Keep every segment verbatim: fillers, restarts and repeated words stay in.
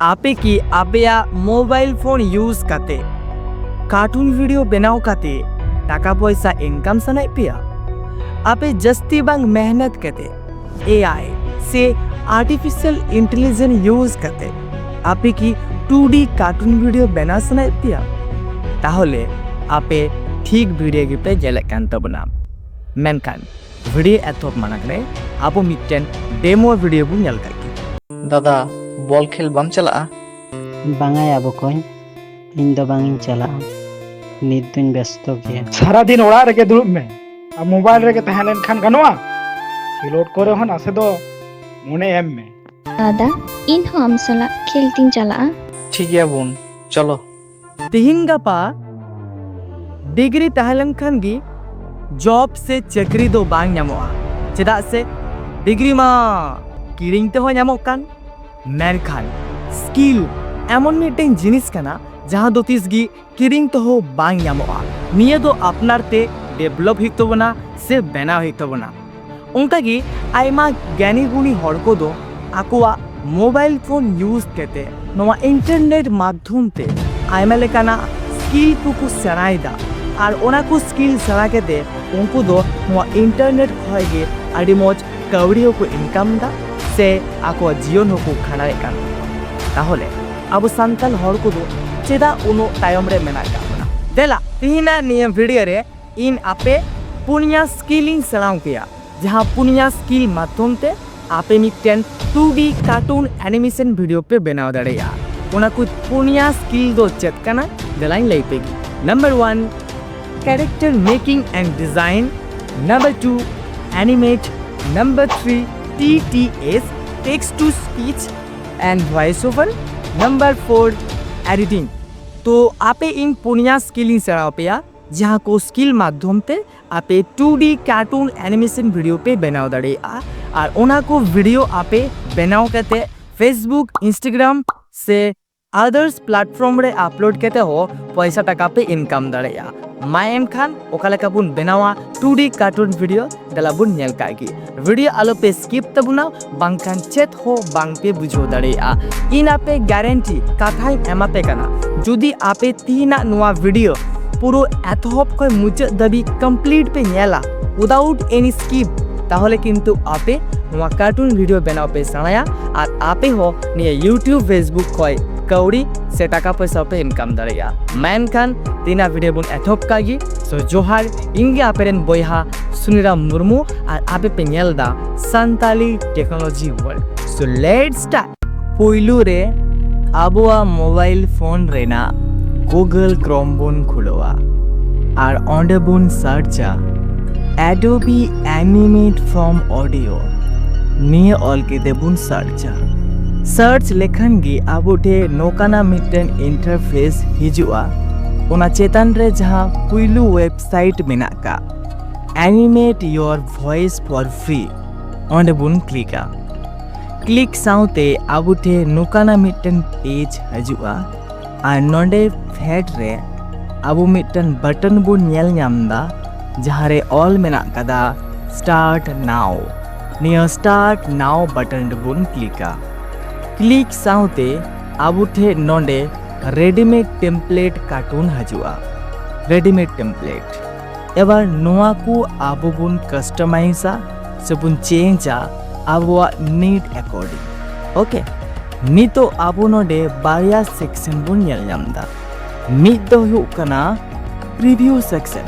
ᱟᱯᱮ ᱠᱤ ᱟᱯᱮᱭᱟᱜ ᱢᱳᱵᱟᱭᱤᱞ ᱯᱷᱳᱱ ᱤᱭᱩᱡᱽ ᱠᱟᱛᱮ ᱠᱟᱨᱴᱩᱱ ᱵᱷᱤᱰᱤᱭᱳ ᱵᱮᱱᱟᱣ ᱠᱟᱛᱮ ᱴᱟᱠᱟ ᱯᱚᱭᱥᱟ ᱤᱱᱠᱟᱢ ᱥᱟᱱᱟᱭᱮᱫ ᱯᱮᱭᱟ? ᱟᱯᱮ ᱡᱟᱹᱥᱛᱤ ᱵᱟᱝ ᱢᱮᱦᱱᱚᱛ ᱠᱟᱛᱮ ᱮ ᱟᱭ ᱥᱮ ᱟᱨᱴᱤᱯᱷᱤᱥᱤᱭᱟᱞ ᱤᱱᱴᱮᱞᱤᱡᱮᱱᱥ ᱤᱭᱩᱡᱽ ᱠᱟᱛᱮ ᱟᱯᱮ ᱠᱤ ᱴᱩ ᱰᱤ ᱠᱟᱨᱴᱩᱱ ᱵᱷᱤᱰᱤᱭᱳ ᱵᱮᱱᱟᱣ ᱥᱟᱱᱟᱭᱮᱫ ᱯᱮᱭᱟ? ᱛᱟᱦᱚᱞᱮ ᱟᱯᱮ ᱴᱷᱤᱠ ᱵᱷᱤᱰᱤᱭᱳ ᱜᱮᱯᱮ ᱧᱮᱞᱮᱫ ᱠᱟᱱ ᱛᱟᱵᱚᱱᱟ᱾ ᱢᱮᱱᱠᱷᱟᱱ ᱵᱷᱤᱰᱤᱭᱳ ᱮᱛᱚᱦᱚᱵ ᱢᱟᱲᱟᱝ ᱨᱮ ᱟᱵᱚ ᱢᱤᱫᱴᱮᱱ ᱰᱮᱢᱳ ᱵᱷᱤᱰᱤᱭᱳ ᱵᱚᱱ ᱧᱮᱞ ᱠᱟᱜ ᱜᱮ᱾ ᱫᱟᱫᱟ, ᱵᱚᱞ ᱠᱷᱮᱞ ᱵᱟᱢ ᱪᱟᱞᱟᱜᱼᱟ? ᱵᱟᱝᱟ ᱭᱟ ᱵᱚᱠᱚᱧ, ᱤᱧ ᱫᱚ ᱵᱟᱝ ᱤᱧ ᱪᱟᱞᱟᱜᱼᱟ᱾ ᱱᱤᱛ ᱫᱚᱧ ᱵᱮᱥᱛᱚ ᱜᱮᱭᱟ᱾ ᱥᱟᱨᱟᱫᱤᱱ ᱚᱲᱟᱜ ᱨᱮᱜᱮ ᱫᱩᱲᱩᱵ ᱢᱮ ᱟᱨ ᱢᱳᱵᱟᱭᱤᱞ ᱨᱮᱜᱮ ᱛᱟᱦᱮᱸ ᱞᱮᱱᱠᱷᱟᱱ ᱜᱟᱱᱚᱜᱼᱟ? ᱠᱷᱮᱞᱳᱰ ᱠᱚᱨᱮ ᱦᱚᱸ ᱱᱟᱥᱮ ᱫᱚ ᱢᱚᱱᱮ ᱮᱢ ᱢᱮ᱾ ᱫᱟᱫᱟ, ᱤᱧ ᱦᱚᱸ ᱟᱢ ᱥᱟᱞᱟᱜ ᱠᱷᱮᱞ ᱛᱤᱧ ᱪᱟᱞᱟᱜᱼᱟ᱾ ᱴᱷᱤᱠ ᱜᱮᱭᱟ ᱵᱳᱱ, ᱪᱚᱞᱚ᱾ ᱛᱤᱦᱤᱧ ᱜᱟᱯᱟ ᱰᱤᱜᱽᱨᱤ ᱛᱟᱦᱮᱸ ᱞᱮᱱᱠᱷᱟᱱ ᱜᱮ ᱡᱚᱵ ᱥᱮ ᱪᱟᱹᱠᱨᱤ ᱫᱚ ᱵᱟᱝ ᱧᱟᱢᱚᱜᱼᱟ, ᱪᱮᱫᱟᱜ ᱥᱮ ᱰᱤᱜᱽᱨᱤ ᱢᱟ ᱠᱤᱨᱤᱧ ᱛᱮᱦᱚᱸ ᱧᱟᱢᱚᱜ ᱠᱟᱱ, ᱢᱮᱱᱠᱷᱟᱱ ᱥᱠᱤᱞ ᱮᱢᱚᱱ ᱢᱤᱫᱴᱮᱱ ᱡᱤᱱᱤᱥ ᱠᱟᱱᱟ ᱡᱟᱦᱟᱸ ᱫᱚ ᱛᱤᱥ ᱜᱮ ᱠᱤᱨᱤᱧ ᱛᱮᱦᱚᱸ ᱵᱟᱝ ᱧᱟᱢᱚᱜᱼᱟ᱾ ᱱᱤᱭᱟᱹ ᱫᱚ ᱟᱯᱱᱟᱨ ᱛᱮ ᱰᱮᱵᱷᱞᱚᱯ ᱦᱩᱭᱩᱜ ᱛᱟᱵᱚᱱᱟ ᱥᱮ ᱵᱮᱱᱟᱣ ᱦᱩᱭᱩᱜ ᱛᱟᱵᱚᱱᱟ᱾ ᱚᱱᱠᱟᱜᱮ ᱟᱭᱢᱟ ᱜᱮᱭᱟᱱᱤ ᱜᱩᱱᱤ ᱦᱚᱲ ᱠᱚᱫᱚ ᱟᱠᱚᱣᱟᱜ ᱢᱳᱵᱟᱭᱤᱞ ᱯᱷᱳᱱ ᱤᱭᱩᱡᱽ ᱠᱟᱛᱮ ᱱᱚᱣᱟ ᱤᱱᱴᱟᱨᱱᱮᱴ ᱢᱟᱫᱽᱫᱷᱚᱢ ᱛᱮ ᱟᱭᱢᱟ ᱞᱮᱠᱟᱱᱟᱜ ᱥᱠᱤᱞ ᱠᱚᱠᱚ ᱥᱮᱬᱟᱭᱮᱫᱟ᱾ ᱟᱨ ᱚᱱᱟ ᱠᱚ ᱥᱠᱤᱞ ᱥᱮᱬᱟ ᱠᱟᱛᱮ ᱩᱱᱠᱩ ᱫᱚ ᱱᱚᱣᱟ ᱤᱱᱴᱟᱨᱱᱮᱴ ᱠᱷᱚᱱ ᱜᱮ ᱟᱹᱰᱤ ᱢᱚᱡᱽ ᱠᱟᱹᱣᱰᱤ ᱦᱚᱸᱠᱚ ᱤᱱᱠᱟᱢ ᱮᱫᱟ ᱥᱮ ᱟᱠᱚᱣᱟᱜ ᱡᱤᱭᱚᱱ ᱦᱚᱸᱠᱚ ᱠᱷᱟᱸᱰᱟᱣᱮᱫ ᱠᱟᱱ ᱛᱟᱠᱚᱣᱟ᱾ ᱛᱟᱦᱚᱞᱮ ᱟᱵᱚ ᱥᱟᱱᱛᱟᱲ ᱦᱚᱲ ᱠᱚᱫᱚ ᱪᱮᱫᱟᱜ ᱩᱱᱟᱹᱜ ᱛᱟᱭᱚᱢ ᱨᱮ ᱢᱮᱱᱟᱜ ᱟᱠᱟᱫ ᱵᱚᱱᱟ? ᱫᱮᱞᱟ, ᱛᱮᱦᱮᱧᱟᱜ ᱱᱤᱭᱟᱹ ᱵᱷᱤᱰᱤᱭᱳ ᱨᱮ ᱤᱧ ᱟᱯᱮ ᱯᱩᱱᱭᱟ ᱥᱠᱤᱞ ᱤᱧ ᱥᱮᱬᱟ ᱟᱯᱮᱭᱟ, ᱡᱟᱦᱟᱸ ᱯᱩᱱᱭᱟ ᱥᱠᱤᱞ ᱢᱟᱫᱽᱫᱷᱚᱢ ᱛᱮ ᱟᱯᱮ ᱢᱤᱫᱴᱮᱱ ᱴᱩ ᱰᱤ ᱠᱟᱨᱴᱩᱱ ᱮᱱᱤᱢᱮᱥᱚᱱ ᱵᱷᱤᱰᱤᱭᱳ ᱯᱮ ᱵᱮᱱᱟᱣ ᱫᱟᱲᱮᱭᱟᱜᱼᱟ᱾ ᱚᱱᱟ ᱠᱚ ᱯᱩᱱᱭᱟ ᱥᱠᱤᱞ ᱫᱚ ᱪᱮᱫ ᱠᱟᱱᱟ? ᱫᱮᱞᱟᱧ ᱞᱟᱹᱭ ᱯᱮ ᱜᱮ᱾ Number one, character making and design. Number two, animate. Number three, T T S, text to speech and voice over. Number four, editing. ᱛᱚ ᱟᱯᱮ ᱤᱧ ᱯᱩᱱᱭᱟ ᱥᱠᱤᱞ ᱤᱧ ᱥᱮᱬᱟ ᱟᱯᱮᱭᱟ, ᱡᱟᱦᱟᱸ ᱠᱚ ᱥᱠᱤᱞ ᱢᱟᱫᱽᱫᱷᱚᱢ ᱛᱮ ᱟᱯᱮ ᱴᱩ ᱰᱤ ᱠᱟᱨᱴᱩᱱ ᱮᱱᱤᱢᱮᱥᱚᱱ ᱵᱷᱤᱰᱤᱭᱳ ᱯᱮ ᱵᱮᱱᱟᱣ ᱫᱟᱲᱮᱭᱟᱜᱼᱟ᱾ ᱟᱨ ᱚᱱᱟ ᱠᱚ ᱵᱷᱤᱰᱤᱭᱳ ᱟᱯᱮ ᱵᱮᱱᱟᱣ ᱠᱟᱛᱮ Facebook, Instagram ᱥᱮ ᱟᱫᱟᱨᱥ ᱯᱞᱟᱴᱯᱷᱚᱨᱢ ᱨᱮ ᱟᱯᱞᱳᱰ ᱠᱟᱛᱮ ᱦᱚᱸ ᱯᱚᱭᱥᱟ ᱴᱟᱠᱟ ᱯᱮ ᱤᱱᱠᱟᱢ ᱫᱟᱲᱮᱭᱟᱜᱼᱟ᱾ ᱢᱟ ᱮᱱᱠᱷᱟᱱ ᱚᱠᱟ ᱞᱮᱠᱟ ᱵᱚᱱ ᱵᱮᱱᱟᱣᱟ two D cartoon video, ᱫᱮᱞᱟ ᱵᱚᱱ ᱧᱮᱞ ᱠᱟᱜ ᱜᱮ᱾ ᱵᱷᱤᱰᱤᱭᱳ ᱟᱞᱚ ᱯᱮ ᱥᱠᱤᱯ ᱛᱟᱵᱚᱱᱟ, ᱵᱟᱝᱠᱷᱟᱱ ᱪᱮᱫ ᱦᱚᱸ ᱵᱟᱝ ᱯᱮ ᱵᱩᱡᱷᱟᱹᱣ ᱫᱟᱲᱮᱭᱟᱜᱼᱟ᱾ ᱤᱧ ᱟᱯᱮ ᱜᱟᱨᱮᱱᱴᱤ ᱠᱟᱛᱷᱟᱧ ᱮᱢᱟ ᱯᱮ ᱠᱟᱱᱟ, ᱡᱩᱫᱤ ᱟᱯᱮ ᱛᱤᱦᱤᱧᱟᱜ ᱱᱚᱣᱟ ᱵᱷᱤᱰᱤᱭᱳ ᱯᱩᱨᱟᱹ ᱮᱛᱚᱦᱚᱵ ᱠᱷᱚᱱ ᱢᱩᱪᱟᱹᱫ ᱫᱷᱟᱹᱵᱤᱡ ᱠᱚᱢᱯᱞᱤᱴ ᱯᱮ ᱧᱮᱞᱟ without any skip, ᱛᱟᱦᱚᱞᱮ ᱠᱤᱱᱛᱩ ᱟᱯᱮ ᱱᱚᱣᱟ ᱠᱟᱨᱴᱩᱱ ᱵᱷᱤᱰᱤᱭᱳ ᱵᱮᱱᱟᱣ ᱯᱮ ᱥᱮᱬᱟᱭᱟ ᱟᱨ ᱟᱯᱮ ᱦᱚᱸ ᱱᱤᱭᱟᱹ YouTube, Facebook ᱠᱷᱚᱱ ᱠᱟᱹᱣᱰᱤ ᱥᱮ ᱴᱟᱠᱟ ᱯᱚᱭᱥᱟ ᱯᱮ ᱤᱱᱠᱟᱢ ᱫᱟᱲᱮᱭᱟᱜᱼᱟ᱾ ᱢᱮᱱᱠᱷᱟᱱ ᱛᱤᱦᱤᱧᱟᱜ ᱵᱷᱤᱰᱤᱭᱳ ᱵᱚᱱ ᱮᱛᱚᱦᱚᱵ ᱠᱟᱜ ᱜᱮ᱾ So ᱡᱚᱦᱟᱨ, ᱤᱧ ᱜᱮ ᱟᱯᱮ ᱨᱮᱱ ᱵᱚᱭᱦᱟ ᱥᱩᱱᱤᱨᱟᱢ ᱢᱩᱨᱢᱩ ᱟᱨ ᱟᱯᱮ ᱯᱮ ᱧᱮᱞ ᱮᱫᱟ Santali Technology World. So let's start. ᱯᱩᱭᱞᱩ ᱨᱮ ᱟᱵᱚᱣᱟᱜ ᱢᱳᱵᱟᱭᱤᱞ ᱯᱷᱳᱱ ᱨᱮᱱᱟᱜ Google Chrome ᱵᱚᱱ ᱠᱷᱩᱞᱟᱹᱣᱟ ᱟᱨ ᱚᱸᱰᱮ ᱵᱚᱱ ᱥᱟᱨᱪᱟ Adobe Animate from Audio᱾ ᱱᱤᱭᱟᱹ ᱚᱞ ᱠᱟᱛᱮ ᱵᱚᱱ ᱥᱟᱨᱪᱟ᱾ ᱥᱟᱨᱪ ᱞᱮᱠᱷᱟᱱ ᱜᱮ ᱟᱵᱚ ᱴᱷᱮᱱ ᱱᱚᱝᱠᱟᱱᱟᱜ ᱢᱤᱫᱴᱮᱱ ᱤᱱᱴᱟᱨᱯᱷᱮᱥ ᱦᱤᱡᱩᱜᱼᱟ᱾ ᱚᱱᱟ ᱪᱮᱛᱟᱱ ᱨᱮ ᱡᱟᱦᱟᱸ ᱯᱩᱭᱞᱩ ᱣᱮᱵᱥᱟᱭᱤᱴ ᱢᱮᱱᱟᱜ ᱟᱠᱟᱫ Animate Your Voice for Free, ᱚᱸᱰᱮ ᱵᱚᱱ ᱠᱞᱤᱠᱟ᱾ ᱠᱞᱤᱠ ᱥᱟᱶᱛᱮ ᱟᱵᱚ ᱴᱷᱮᱱ ᱱᱚᱝᱠᱟᱱᱟᱜ ᱢᱤᱫᱴᱮᱱ ᱯᱮᱡᱽ ᱦᱤᱡᱩᱜᱼᱟ᱾ ᱟᱨ ᱱᱚᱰᱮ ᱯᱷᱮᱰ ᱨᱮ ᱟᱵᱚ ᱢᱤᱫᱴᱮᱱ ᱵᱟᱴᱚᱱ ᱵᱚᱱ ᱧᱮᱞ ᱧᱟᱢ ᱮᱫᱟ, ᱡᱟᱦᱟᱸ ᱨᱮ ᱚᱞ ᱢᱮᱱᱟᱜ ᱟᱠᱟᱫᱟ Start Now᱾ ᱱᱤᱭᱟᱹ Start Now ᱵᱟᱴᱚᱱ ᱨᱮᱵᱚᱱ ᱠᱞᱤᱠᱟ᱾ ᱠᱞᱤᱠ ᱥᱟᱶᱛᱮ ᱟᱵᱚ ᱴᱷᱮᱱ ᱱᱚᱰᱮ ᱨᱮᱰᱤᱢᱮᱰ ᱴᱮᱢᱯᱞᱮᱴ ᱠᱟᱨᱴᱩᱱ ᱦᱤᱡᱩᱜᱼᱟ᱾ Readymade template. ᱮᱵᱟᱨ ᱱᱚᱣᱟ ᱠᱚ ᱟᱵᱚ ᱵᱚᱱ ᱠᱟᱥᱴᱚᱢᱟᱭᱤᱡᱟ ᱥᱮ ᱵᱚᱱ ᱪᱮᱧᱡᱟ ᱟᱵᱚᱣᱟᱜ ᱱᱤᱰ ᱮᱠᱚᱨᱰᱤᱝ᱾ ᱳᱠᱮ, ᱱᱤᱛᱚᱜ ᱟᱵᱚ ᱱᱚᱰᱮ ᱵᱟᱨᱭᱟ ᱥᱮᱠᱥᱚᱱ ᱵᱚᱱ ᱧᱮᱞ ᱧᱟᱢ ᱮᱫᱟ᱾ ᱢᱤᱫ ᱫᱚ ᱦᱩᱭᱩᱜ ᱠᱟᱱᱟ ᱯᱨᱤᱵᱷᱤᱭᱩ ᱥᱮᱠᱥᱚᱱ,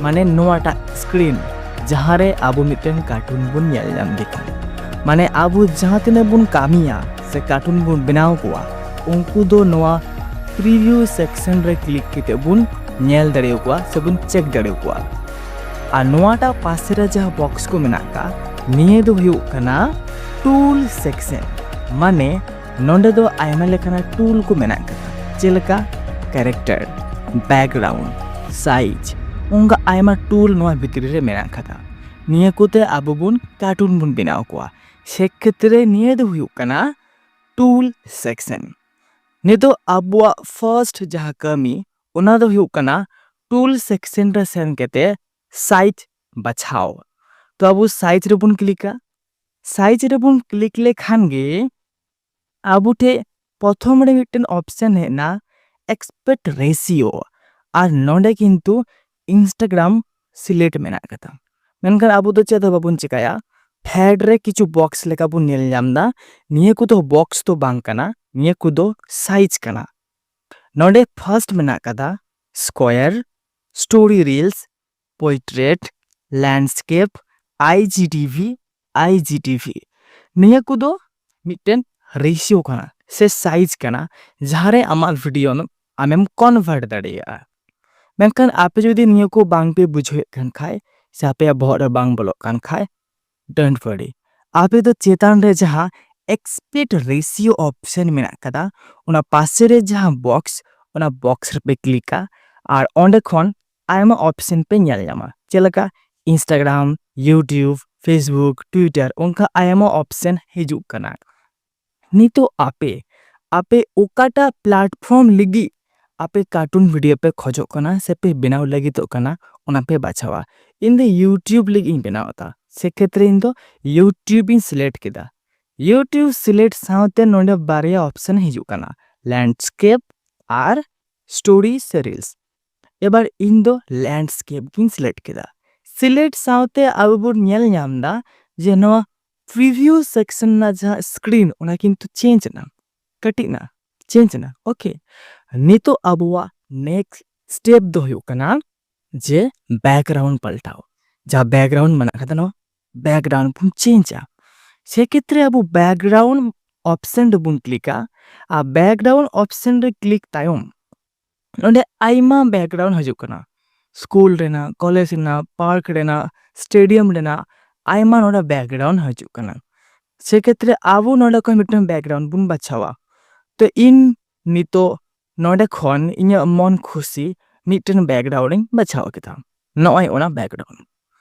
ᱢᱟᱱᱮ ᱱᱚᱣᱟᱴᱟᱜ ᱥᱠᱨᱤᱱ ᱡᱟᱦᱟᱸ ᱨᱮ ᱟᱵᱚ ᱢᱤᱫᱴᱮᱱ ᱠᱟᱨᱴᱩᱱ ᱵᱚᱱ ᱧᱮᱞ ᱧᱟᱢ ᱞᱮᱠᱷᱟᱱ, ᱢᱟᱱᱮ ᱟᱵᱚ ᱡᱟᱦᱟᱸ ᱛᱤᱱᱟᱹᱜ ᱵᱚᱱ ᱠᱟᱹᱢᱤᱭᱟ ᱥᱮ ᱠᱟᱨᱴᱩᱱ ᱵᱚᱱ ᱵᱮᱱᱟᱣ ᱠᱚᱣᱟ, ᱩᱱᱠᱩ ᱫᱚ ᱱᱚᱣᱟ ᱯᱨᱤᱵᱷᱤᱭᱩ ᱥᱮᱠᱥᱚᱱ ᱨᱮ ᱠᱞᱤᱠ ᱠᱟᱛᱮ ᱵᱚᱱ ᱧᱮᱞ ᱫᱟᱲᱮᱭᱟᱠᱚᱣᱟ ᱥᱮ ᱵᱚᱱ ᱪᱮᱠ ᱫᱟᱲᱮᱭᱟᱠᱚᱣᱟ᱾ ᱟᱨ ᱱᱚᱣᱟᱴᱟᱜ ᱯᱟᱥᱮ ᱨᱮ ᱡᱟᱦᱟᱸ ᱵᱚᱠᱥ ᱠᱚ ᱢᱮᱱᱟᱜ ᱟᱠᱟᱫ, ᱱᱤᱭᱟᱹ ᱫᱚ ᱦᱩᱭᱩᱜ ᱠᱟᱱᱟ ᱴᱩᱞ ᱥᱮᱠᱥᱚᱱ᱾ ᱢᱟᱱᱮ ᱱᱚᱰᱮ ᱫᱚ ᱟᱭᱢᱟ ᱞᱮᱠᱟᱱᱟᱜ ᱴᱩᱞ ᱠᱚ ᱢᱮᱱᱟᱜ ᱟᱠᱟᱫᱟ, ᱪᱮᱫ ᱞᱮᱠᱟ ᱠᱮᱨᱮᱠᱴᱟᱨ, ᱵᱮᱠᱜᱨᱟᱣᱩᱱᱰ, ᱥᱟᱭᱤᱡᱽ, ᱚᱱᱠᱟ ᱟᱭᱢᱟ ᱴᱩᱞ ᱱᱚᱣᱟ ᱵᱷᱤᱛᱨᱤ ᱨᱮ ᱢᱮᱱᱟᱜ ᱟᱠᱟᱫᱟ᱾ ᱱᱤᱭᱟᱹ ᱠᱚᱛᱮ ᱟᱵᱚ ᱵᱚᱱ ᱠᱟᱨᱴᱩᱱ ᱵᱚᱱ ᱵᱮᱱᱟᱣ ᱠᱚᱣᱟ᱾ ᱥᱮ ᱠᱷᱮᱛᱨᱮ ᱱᱤᱭᱟᱹ ᱫᱚ ᱦᱩᱭᱩᱜ ᱠᱟᱱᱟ ᱴᱩᱞ ᱥᱮᱠᱥᱚᱱ᱾ ᱱᱤᱛᱚᱜ ᱟᱵᱚᱣᱟᱜ ᱯᱷᱟᱨᱥᱴ ᱡᱟᱦᱟᱸ ᱠᱟᱹᱢᱤ, ᱚᱱᱟ ᱫᱚ ᱦᱩᱭᱩᱜ ᱠᱟᱱᱟ ᱴᱩᱞ ᱥᱮᱠᱥᱮᱱ ᱨᱮ ᱥᱮᱱ ᱠᱟᱛᱮ ᱥᱟᱭᱤᱡᱽ ᱵᱟᱪᱷᱟᱣ᱾ ᱛᱚ ᱟᱵᱚ ᱥᱟᱭᱤᱡᱽ ᱨᱮᱵᱚᱱ ᱠᱞᱤᱠᱟ᱾ ᱥᱟᱭᱤᱡᱽ ᱨᱮᱵᱚᱱ ᱠᱞᱤᱠ ᱞᱮᱠᱷᱟᱱ ᱜᱮ ᱟᱵᱚ ᱴᱷᱮᱱ ᱯᱨᱚᱛᱷᱚᱢ ᱨᱮ ᱢᱤᱫᱴᱮᱱ ᱚᱯᱥᱮᱱ ᱦᱮᱡ ᱮᱱᱟ, ᱮᱠᱥᱯᱮᱠᱴ ᱨᱮᱥᱤᱭᱳ᱾ ᱟᱨ ᱱᱚᱰᱮ ᱠᱤᱱᱛᱩ ᱤᱱᱥᱴᱟᱜᱨᱟᱢ ᱥᱤᱞᱮᱠᱴ ᱢᱮᱱᱟᱜ ᱠᱟᱫᱟ᱾ ᱢᱮᱱᱠᱷᱟᱱ ᱟᱵᱚ ᱫᱚ ᱪᱮᱫ ᱦᱚᱸ ᱵᱟᱵᱚᱱ ᱪᱮᱠᱟᱭᱟ᱾ ᱯᱷᱮᱰ ᱨᱮ ᱠᱤᱪᱷᱩ ᱵᱚᱠᱥ ᱞᱮᱠᱟ ᱵᱚᱱ ᱧᱮᱞ ᱧᱟᱢ ᱮᱫᱟ᱾ ᱱᱤᱭᱟᱹ ᱠᱚᱫᱚ ᱵᱚᱠᱥ ᱫᱚ ᱵᱟᱝ ᱠᱟᱱᱟ, ᱱᱤᱭᱟᱹ ᱠᱚᱫᱚ ᱥᱟᱭᱤᱡᱽ ᱠᱟᱱᱟ᱾ ᱱᱚᱰᱮ ᱯᱷᱟᱨᱥᱴ ᱢᱮᱱᱟᱜ ᱠᱟᱫᱟ ᱥᱠᱚᱭᱟᱨ, ᱥᱴᱳᱨᱤ ᱨᱤᱞᱥ, ᱯᱳᱭᱴᱨᱮᱴ, ᱞᱮᱱᱰᱥᱠᱮᱯ, ᱟᱭ ᱡᱤ ᱴᱤ ᱵᱷᱤ, ᱟᱭ ᱡᱤ ᱴᱤ ᱵᱷᱤ᱾ ᱱᱤᱭᱟᱹ ᱠᱚᱫᱚ ᱢᱤᱫᱴᱮᱱ ᱨᱮᱥᱤᱭᱳ ᱠᱟᱱᱟ ᱥᱮ ᱥᱟᱭᱤᱡᱽ ᱠᱟᱱᱟ, ᱡᱟᱦᱟᱸᱨᱮ ᱟᱢᱟᱜ ᱵᱷᱤᱰᱤᱭᱳ ᱟᱢᱮᱢ ᱠᱚᱱᱵᱷᱟᱨᱴ ᱫᱟᱲᱮᱭᱟᱜᱼᱟ᱾ ᱢᱮᱱᱠᱷᱟᱱ ᱟᱯᱮ ᱡᱩᱫᱤ ᱱᱤᱭᱟᱹ ᱠᱚ ᱵᱟᱝ ᱯᱮ ᱵᱩᱡᱷᱟᱹᱣᱮᱫ ᱠᱟᱱ ᱠᱷᱟᱡ ᱥᱮ ᱟᱯᱮᱭᱟᱜ ᱵᱚᱦᱚᱜ ᱨᱮ ᱵᱟᱝ ᱵᱚᱞᱚᱜ ᱠᱟᱱ ᱠᱷᱟᱡ, ᱰᱳᱱᱴ ᱣᱟᱨᱤ, ᱟᱯᱮ ᱫᱚ ᱪᱮᱛᱟᱱ ᱨᱮ ᱡᱟᱦᱟᱸ ᱮᱠᱥᱯᱮᱠᱴ ᱨᱮᱥᱤᱭᱳ ᱚᱯᱥᱮᱱ ᱢᱮᱱᱟᱜ ᱠᱟᱫᱟ, ᱚᱱᱟ ᱯᱟᱥᱮ ᱨᱮ ᱡᱟᱦᱟᱸ ᱵᱚᱠᱥ, ᱚᱱᱟ ᱵᱚᱠᱥ ᱨᱮᱯᱮ ᱠᱞᱤᱠᱟ ᱟᱨ ᱚᱸᱰᱮ ᱠᱷᱚᱱ ᱟᱭᱢᱟ ᱚᱯᱥᱮᱱ ᱯᱮ ᱧᱮᱞ ᱧᱟᱢᱟ, ᱪᱮᱫ ᱞᱮᱠᱟ ᱤᱱᱥᱴᱟᱜᱨᱟᱢ, ᱤᱭᱩᱴᱤᱭᱩᱵᱽ, ᱯᱷᱮᱥᱵᱩᱠ, ᱴᱩᱭᱴᱟᱨ, ᱚᱱᱠᱟ ᱟᱭᱢᱟ ᱚᱯᱥᱮᱱ ᱦᱤᱡᱩᱜ ᱠᱟᱱᱟ᱾ ᱱᱤᱛᱚᱜ ᱟᱯᱮ, ᱟᱯᱮ ᱚᱠᱟᱴᱟᱜ ᱯᱞᱟᱴᱯᱷᱚᱨᱢ ᱞᱟᱹᱜᱤᱫ ᱟᱯᱮ ᱠᱟᱨᱴᱩᱱ ᱵᱷᱤᱰᱤᱭᱳ ᱯᱮ ᱠᱷᱚᱡᱚᱜ ᱠᱟᱱᱟ ᱥᱮ ᱯᱮ ᱵᱮᱱᱟᱣ ᱞᱟᱹᱜᱤᱫᱚᱜ ᱠᱟᱱᱟ, ᱚᱱᱟ ᱯᱮ ᱵᱟᱪᱷᱟᱣᱟ᱾ ᱤᱧ ᱫᱚ ᱤᱭᱩᱴᱤᱭᱩᱵᱽ ᱞᱟᱹᱜᱤᱫ ᱤᱧ ᱵᱮᱱᱟᱣ ᱮᱫᱟ, ᱥᱮᱠᱷᱮᱛᱨᱮ ᱤᱧ ᱫᱚ ᱤᱭᱩᱴᱤᱭᱩᱵᱽ ᱤᱧ ᱥᱤᱞᱮᱠᱴ ᱠᱮᱫᱟ᱾ ᱤᱭᱩᱴᱤᱭᱩᱵᱽ ᱥᱤᱞᱮᱠᱴ ᱥᱟᱶᱛᱮ ᱱᱚᱰᱮ ᱵᱟᱨᱭᱟ ᱚᱯᱥᱮᱱ ᱦᱤᱡᱩᱜ ᱠᱟᱱᱟ, ᱞᱮᱱᱰᱥᱠᱮᱯ ᱟᱨ ᱥᱴᱳᱨᱤ ᱥᱮ ᱨᱤᱞᱥ᱾ ᱮᱵᱟᱨ ᱤᱧ ᱫᱚ ᱞᱮᱱᱰᱥᱠᱮᱯ ᱜᱤᱧ ᱥᱤᱞᱮᱠᱴ ᱠᱮᱫᱟ᱾ ᱥᱤᱞᱮᱠᱴ ᱥᱟᱶᱛᱮ ᱟᱵᱚ ᱵᱚᱱ ᱧᱮᱞ ᱧᱟᱢ ᱮᱫᱟ ᱡᱮ ᱱᱚᱣᱟ ᱯᱨᱤᱵᱷᱤᱭᱩ ᱥᱮᱠᱥᱚᱱ ᱨᱮᱱᱟᱜ ᱡᱟᱦᱟᱸ ᱥᱠᱨᱤᱱ, ᱚᱱᱟ ᱠᱤᱱᱛᱩ ᱪᱮᱧᱡᱽ ᱮᱱᱟ, ᱠᱟᱹᱴᱤᱡ ᱮᱱᱟ, ᱪᱮᱧᱡᱽ ᱮᱱᱟ᱾ ᱳᱠᱮ, ᱱᱤᱛᱚᱜ ᱟᱵᱚᱣᱟᱜ ᱱᱮᱠᱥᱴ ᱥᱴᱮᱯ ᱫᱚ ᱦᱩᱭᱩᱜ ᱠᱟᱱᱟ ᱡᱮ ᱵᱮᱠᱜᱨᱟᱣᱩᱱᱰ ᱯᱟᱞᱴᱟᱣ᱾ ᱡᱟᱦᱟᱸ ᱵᱮᱠᱜᱨᱟᱣᱩᱱᱰ ᱢᱮᱱᱟᱜ ᱠᱟᱫᱟ, ᱱᱚᱣᱟ ᱵᱮᱠᱜᱨᱟᱣᱩᱱᱰ ᱵᱚᱱ ᱪᱮᱧᱡᱟ᱾ ᱥᱮᱠᱷᱮᱛᱨᱮ ᱟᱵᱚ ᱵᱮᱠᱜᱨᱟᱣᱩᱱᱰ ᱚᱯᱥᱮᱱ ᱨᱮᱵᱚᱱ ᱠᱞᱤᱠᱟ᱾ ᱟᱨ ᱵᱮᱠᱜᱨᱟᱣᱩᱱᱰ ᱚᱯᱥᱮᱱ ᱨᱮ ᱠᱞᱤᱠ ᱛᱟᱭᱚᱢ ᱱᱚᱰᱮ ᱟᱭᱢᱟ ᱵᱮᱠᱜᱨᱟᱣᱩᱱᱰ ᱦᱤᱡᱩᱜ ᱠᱟᱱᱟ, ᱥᱠᱩᱞ ᱨᱮᱱᱟᱜ, ᱠᱚᱞᱮᱡᱽ ᱨᱮᱱᱟᱜ, ᱯᱟᱨᱠ ᱨᱮᱱᱟᱜ, ᱥᱴᱮᱰᱤᱭᱟᱢ ᱨᱮᱱᱟᱜ ᱟᱭᱢᱟ ᱱᱚᱰᱮ ᱵᱮᱠᱜᱨᱟᱣᱩᱱᱰ ᱦᱤᱡᱩᱜ ᱠᱟᱱᱟ᱾ ᱥᱮᱠᱷᱮᱛᱨᱮ ᱟᱵᱚ ᱱᱚᱰᱮ ᱠᱷᱚᱱ ᱢᱤᱫᱴᱮᱱ ᱵᱮᱠᱜᱨᱟᱣᱩᱱᱰ ᱵᱚᱱ ᱵᱟᱪᱷᱟᱣᱟ᱾ ᱛᱚ ᱤᱧ ᱱᱤᱛᱚᱜ ᱱᱚᱰᱮ ᱠᱷᱚᱱ ᱤᱧᱟᱹᱜ ᱢᱚᱱ ᱠᱷᱩᱥᱤ ᱢᱤᱫᱴᱮᱱ ᱵᱮᱠᱜᱨᱟᱣᱩᱱᱰ ᱤᱧ ᱵᱟᱪᱷᱟᱣ ᱠᱮᱫᱟ᱾ ᱱᱚᱜᱼᱚᱭ ᱚᱱᱟ ᱵᱮᱠᱜᱨᱟᱣᱩᱱᱰ᱾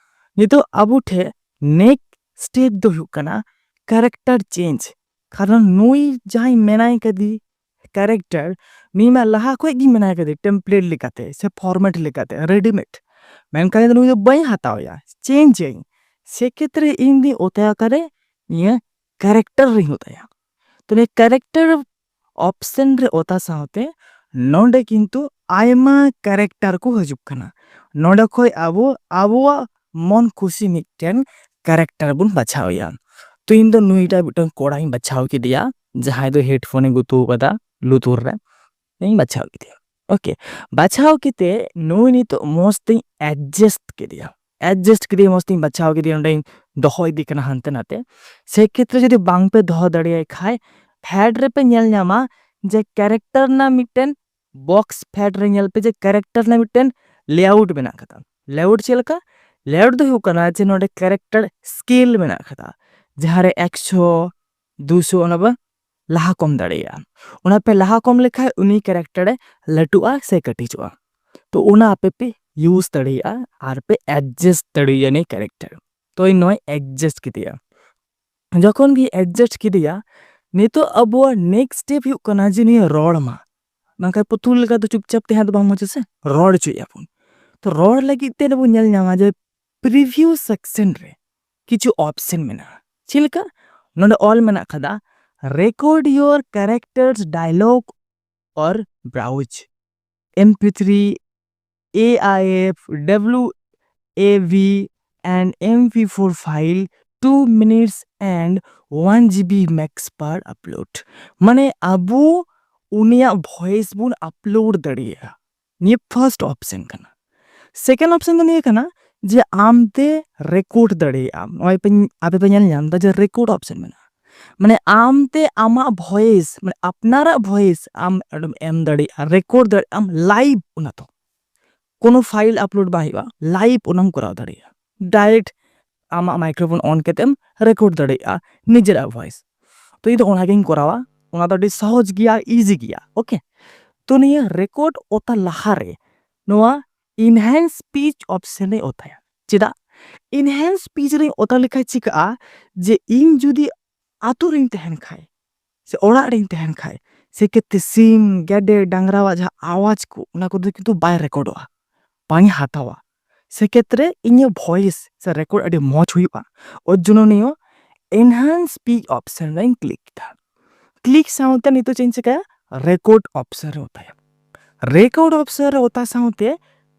ᱱᱤᱛᱚᱜ ᱟᱵᱚ ᱴᱷᱮᱱ ᱱᱮᱠᱥᱴ ᱥᱴᱮᱯ ᱫᱚ ᱦᱩᱭᱩᱜ ᱠᱟᱱᱟ ᱠᱮᱨᱮᱠᱴᱟᱨ ᱪᱮᱧᱡᱽ᱾ ᱠᱟᱨᱚᱱ ᱱᱩᱭ ᱡᱟᱦᱟᱸᱭ ᱢᱮᱱᱟᱭ ᱠᱟᱫᱮ, ᱠᱮᱨᱮᱠᱴᱟᱨ, ᱱᱩᱭ ᱢᱟ ᱞᱟᱦᱟ ᱠᱷᱚᱡ ᱜᱮ ᱢᱮᱱᱟᱭ ᱠᱟᱫᱮ ᱴᱮᱢᱯᱞᱮᱴ ᱞᱮᱠᱟᱛᱮ ᱥᱮ ᱯᱷᱚᱨᱢᱮᱴ ᱞᱮᱠᱟᱛᱮ ᱨᱮᱰᱤᱢᱮᱰ, ᱢᱮᱱᱠᱷᱟᱱ ᱤᱧ ᱫᱚ ᱱᱩᱭ ᱫᱚ ᱵᱟᱹᱧ ᱦᱟᱛᱟᱣ ᱮᱭᱟ, ᱪᱮᱧᱡᱽ ᱟᱹᱧ᱾ ᱥᱮ ᱠᱷᱮᱛᱨᱮ ᱤᱧ ᱫᱚᱧ ᱚᱛᱟᱭᱟ ᱚᱠᱟᱨᱮ? ᱱᱤᱭᱟᱹ ᱠᱮᱨᱮᱠᱴᱟᱨ ᱨᱤᱧ ᱚᱛᱟᱭᱟ᱾ ᱛᱚ ᱱᱤᱭᱟᱹ ᱠᱮᱨᱮᱠᱴᱟᱨ ᱚᱯᱥᱮᱱ ᱨᱮ ᱚᱛᱟ ᱥᱟᱶᱛᱮ ᱱᱚᱰᱮ ᱠᱤᱱᱛᱩ ᱟᱭᱢᱟ ᱠᱮᱨᱮᱠᱴᱟᱨ ᱠᱚ ᱦᱤᱡᱩᱜ ᱠᱟᱱᱟ᱾ ᱱᱚᱰᱮ ᱠᱷᱚᱡ ᱟᱵᱚ ᱟᱵᱚᱣᱟᱜ ᱢᱚᱱ ᱠᱷᱩᱥᱤ ᱢᱤᱫᱴᱮᱱ ᱠᱮᱨᱮᱠᱴᱟᱨ ᱵᱚᱱ ᱵᱟᱪᱷᱟᱣ ᱮᱭᱟ᱾ ᱛᱚ ᱤᱧ ᱫᱚ ᱱᱩᱭᱴᱟᱜ ᱢᱤᱫᱴᱟᱝ ᱠᱚᱲᱟᱧ ᱵᱟᱪᱷᱟᱣ ᱠᱮᱫᱮᱭᱟ, ᱡᱟᱦᱟᱸᱭ ᱫᱚ ᱦᱮᱰᱯᱷᱳᱱᱮ ᱜᱩᱛᱩ ᱟᱠᱟᱫᱟ ᱞᱩᱛᱩᱨ ᱨᱮ, ᱤᱧ ᱵᱟᱪᱷᱟᱣ ᱠᱮᱫᱮᱭᱟ᱾ ᱳᱠᱮ, ᱵᱟᱪᱷᱟᱣ ᱠᱟᱛᱮ ᱱᱩᱭ ᱱᱤᱛᱚᱜ ᱢᱚᱡᱽ ᱛᱤᱧ ᱮᱰᱡᱟᱥᱴ ᱠᱮᱫᱮᱭᱟ᱾ ᱮᱰᱡᱟᱥᱴ ᱠᱮᱫᱮᱭᱟ, ᱢᱚᱡᱽ ᱛᱤᱧ ᱵᱟᱪᱷᱟᱣ ᱠᱮᱫᱮᱭᱟ, ᱱᱚᱸᱰᱮᱧ ᱫᱚᱦᱚ ᱤᱫᱤ ᱠᱟᱱᱟ ᱦᱟᱱᱛᱮ ᱱᱟᱛᱮ᱾ ᱥᱮ ᱠᱷᱮᱛᱨᱮ ᱡᱩᱫᱤ ᱵᱟᱝ ᱯᱮ ᱫᱚᱦᱚ ᱫᱟᱲᱮᱭᱟᱭ ᱠᱷᱟᱡ, ᱯᱷᱮᱰ ᱨᱮᱯᱮ ᱧᱮᱞ ᱧᱟᱢᱟ ᱡᱮ ᱠᱮᱨᱮᱠᱴᱟᱨ ᱨᱮᱱᱟᱜ ᱢᱤᱫᱴᱮᱱ ᱵᱚᱠᱥ, ᱯᱷᱮᱰ ᱨᱮ ᱧᱮᱞ ᱯᱮ ᱡᱮ ᱠᱮᱨᱮᱠᱴᱟᱨ ᱨᱮᱱᱟᱜ ᱢᱤᱫᱴᱮᱱ ᱞᱮᱟᱣᱩᱴ ᱢᱮᱱᱟᱜ ᱠᱟᱫᱟ᱾ ᱞᱮᱟᱣᱩᱴ ᱪᱮᱫ ᱞᱮᱠᱟ? ᱞᱮᱟᱣᱩᱴ ᱫᱚ ᱦᱩᱭᱩᱜ ᱠᱟᱱᱟ ᱡᱮ ᱱᱚᱰᱮ ᱠᱮᱨᱮᱠᱴᱟᱨ ᱥᱠᱮᱞ ᱢᱮᱱᱟᱜ ᱠᱟᱫᱟ, ᱡᱟᱦᱟᱸ ᱨᱮ ᱮᱠᱥᱚ, ᱫᱩᱥᱚ, ᱚᱱᱟ ᱵᱚ ᱞᱟᱦᱟ ᱠᱚᱢ ᱫᱟᱲᱮᱭᱟᱜᱼᱟ᱾ ᱚᱱᱟ ᱯᱮ ᱞᱟᱦᱟ ᱠᱚᱢ ᱞᱮᱠᱷᱟᱡ ᱩᱱᱤ ᱠᱮᱨᱮᱠᱴᱟᱨᱮ ᱞᱟᱹᱴᱩᱜᱼᱟ ᱥᱮ ᱠᱟᱹᱴᱤᱡᱚᱜᱼᱟ᱾ ᱛᱚ ᱚᱱᱟ ᱟᱯᱮ ᱯᱮ ᱤᱭᱩᱡᱽ ᱫᱟᱲᱮᱭᱟᱜᱼᱟ ᱟᱨ ᱯᱮ ᱮᱰᱡᱟᱥᱴ ᱫᱟᱲᱮᱭᱟᱜᱼᱟ ᱩᱱᱤ ᱠᱮᱨᱮᱠᱴᱟᱨ᱾ ᱛᱚ ᱤᱧ ᱱᱚᱣᱟᱧ ᱮᱰᱡᱟᱥᱴ ᱠᱮᱫᱮᱭᱟ᱾ ᱡᱚᱠᱷᱚᱱ ᱜᱮ ᱮᱰᱡᱟᱥᱴ ᱠᱮᱫᱮᱭᱟ, ᱱᱤᱛᱚᱜ ᱟᱵᱚᱣᱟᱜ ᱱᱮᱠᱥᱴ ᱥᱴᱮᱯ ᱦᱩᱭᱩᱜ ᱠᱟᱱᱟ ᱡᱮ ᱱᱩᱭ ᱨᱚᱲ ᱢᱟ᱾ ᱵᱟᱝᱠᱷᱟᱱ ᱯᱩᱛᱩᱞ ᱞᱮᱠᱟ ᱫᱚ ᱪᱩᱯᱪᱟᱯ ᱛᱟᱦᱮᱸ ᱫᱚ ᱵᱟᱝ ᱢᱚᱡᱟ ᱥᱮ, ᱨᱚᱲ ᱦᱚᱪᱚᱭᱮᱫᱼᱟ ᱵᱚᱱ᱾ ᱛᱚ ᱨᱚᱲ ᱞᱟᱹᱜᱤᱫ ᱛᱮ ᱵᱚᱱ ᱧᱮᱞ ᱧᱟᱢᱟ ᱡᱮ ᱯᱨᱤᱵᱷᱤᱭᱩ ᱥᱮᱠᱥᱚᱱ ᱨᱮ ᱠᱤᱪᱷᱩ ᱚᱯᱥᱮᱱ ᱢᱮᱱᱟᱜᱼᱟ᱾ ᱪᱮᱫ ᱞᱮᱠᱟ? ᱱᱚᱰᱮ ᱚᱞ ᱢᱮᱱᱟᱜ ᱠᱟᱫᱟ, record your character's dialogue or browse MP three, AIF, WAV and MP four file, two minutes and one GB max per upload. ᱢᱟᱱᱮ ᱟᱵᱚ ᱩᱱᱤᱭᱟᱜ ᱵᱷᱚᱭᱮᱥ ᱵᱚᱱ ᱟᱯᱞᱳᱰ ᱫᱟᱲᱮᱭᱟᱜᱼᱟ᱾ ᱱᱤᱭᱟᱹ ᱯᱷᱟᱨᱥᱴ ᱚᱯᱥᱮᱱ ᱠᱟᱱᱟ᱾ ᱥᱮᱠᱮᱱᱰ ᱚᱯᱥᱮᱱ ᱫᱚ ᱱᱤᱭᱟᱹ ᱠᱟᱱᱟ ᱡᱮ ᱟᱢ ᱛᱮ ᱨᱮᱠᱚᱨᱰ ᱫᱟᱲᱮᱭᱟᱜ ᱟᱢ᱾ ᱱᱚᱜᱼᱚᱭ ᱯᱮ, ᱟᱯᱮ ᱯᱮ ᱧᱮᱞ ᱧᱟᱢ ᱮᱫᱟ ᱡᱮ ᱨᱮᱠᱚᱨᱰ ᱚᱯᱥᱮᱱ ᱢᱮᱱᱟᱜᱼᱟ᱾ ᱢᱟᱱᱮ ᱟᱢ ᱛᱮ ᱟᱢᱟᱜ ᱵᱷᱚᱭᱮᱥ, ᱢᱟᱱᱮ ᱟᱯᱱᱟᱨᱟᱜ ᱵᱷᱚᱭᱮᱥ ᱟᱢ ᱚᱸᱰᱮᱢ ᱮᱢ ᱫᱟᱲᱮᱭᱟᱜᱼᱟ, ᱨᱮᱠᱚᱨᱰ ᱫᱟᱲᱮᱭᱟᱜ ᱟᱢ ᱞᱟᱭᱤᱵᱷ᱾ ᱚᱱᱟ ᱫᱚ ᱠᱳᱱᱳ ᱯᱷᱟᱭᱤᱞ ᱟᱯᱞᱳᱰ ᱵᱟᱝ ᱦᱩᱭᱩᱜᱼᱟ, ᱞᱟᱭᱤᱵᱷ ᱚᱱᱟᱢ ᱠᱚᱨᱟᱣ ᱫᱟᱲᱮᱭᱟᱜᱼᱟ᱾ ᱰᱟᱭᱨᱮᱠᱴ ᱟᱢᱟᱜ ᱢᱟᱭᱠᱨᱳᱯᱷᱳᱱ ᱚᱱ ᱠᱟᱛᱮᱢ ᱨᱮᱠᱚᱨᱰ ᱫᱟᱲᱮᱭᱟᱜᱼᱟ ᱱᱤᱡᱮᱨᱟᱜ ᱵᱷᱚᱭᱮᱥ᱾ ᱛᱚ ᱤᱧ ᱫᱚ ᱚᱱᱟᱜᱤᱧ ᱠᱚᱨᱟᱣᱟ, ᱚᱱᱟ ᱫᱚ ᱟᱹᱰᱤ ᱥᱚᱦᱚᱡᱽ ᱜᱮᱭᱟ, ᱤᱡᱤ ᱜᱮᱭᱟ᱾ ᱳᱠᱮ, ᱛᱚ ᱱᱤᱭᱟᱹ ᱨᱮᱠᱚᱨᱰ ᱚᱛᱟ ᱞᱟᱦᱟᱨᱮ ᱱᱚᱣᱟ ᱤᱱᱦᱮᱱᱥ ᱥᱯᱤᱪ ᱚᱯᱥᱮᱱ ᱨᱮ ᱚᱛᱟᱭᱟ᱾ ᱪᱮᱫᱟᱜ? ᱤᱱᱦᱮᱱᱥ ᱥᱯᱤᱪ ᱨᱮᱧ ᱚᱛᱟ ᱞᱮᱠᱷᱟᱡ ᱪᱤᱠᱟᱹᱜᱼᱟ ᱡᱮ ᱤᱧ ᱡᱩᱫᱤ ᱟᱛᱳ ᱨᱤᱧ ᱛᱟᱦᱮᱱ ᱠᱷᱟᱡ ᱥᱮ ᱚᱲᱟᱜ ᱨᱤᱧ ᱛᱟᱦᱮᱱ ᱠᱷᱟᱡ ᱥᱮ ᱠᱷᱮᱛᱨᱮ ᱥᱤᱢ, ᱜᱮᱰᱮ, ᱰᱟᱝᱨᱟᱣᱟᱜ ᱡᱟᱦᱟᱸ ᱟᱣᱟᱡᱽ ᱠᱚ, ᱚᱱᱟ ᱠᱚᱫᱚ ᱠᱤᱱᱛᱩ ᱵᱟᱭ ᱨᱮᱠᱚᱨᱰᱚᱜᱼᱟ, ᱵᱟᱝ ᱮ ᱦᱟᱛᱟᱣᱟ᱾ ᱥᱮ ᱠᱷᱮᱛᱨᱮ ᱤᱧᱟᱹᱜ ᱵᱷᱚᱭᱮᱥ ᱥᱮ ᱨᱮᱠᱚᱨᱰ ᱟᱹᱰᱤ ᱢᱚᱡᱽ ᱦᱩᱭᱩᱜᱼᱟ, ᱚᱨ ᱡᱚᱱᱱᱚ ᱱᱤᱭᱟᱹ ᱮᱱᱦᱟᱱᱥ ᱥᱯᱤᱪ ᱚᱯᱥᱮᱱ ᱨᱮᱧ ᱠᱞᱤᱠ ᱠᱮᱫᱟ᱾ ᱠᱞᱤᱠ ᱥᱟᱶᱛᱮ ᱱᱤᱛᱚᱜ ᱪᱮᱫ ᱤᱧ ᱪᱤᱠᱟᱹᱭᱟ? ᱨᱮᱠᱚᱨᱰ ᱚᱯᱥᱮᱱ ᱨᱮ ᱚᱛᱟᱭᱟ᱾ ᱨᱮᱠᱚᱨᱰ ᱚᱯᱥᱮᱱ ᱨᱮ ᱚᱛᱟ ᱥᱟᱶᱛᱮ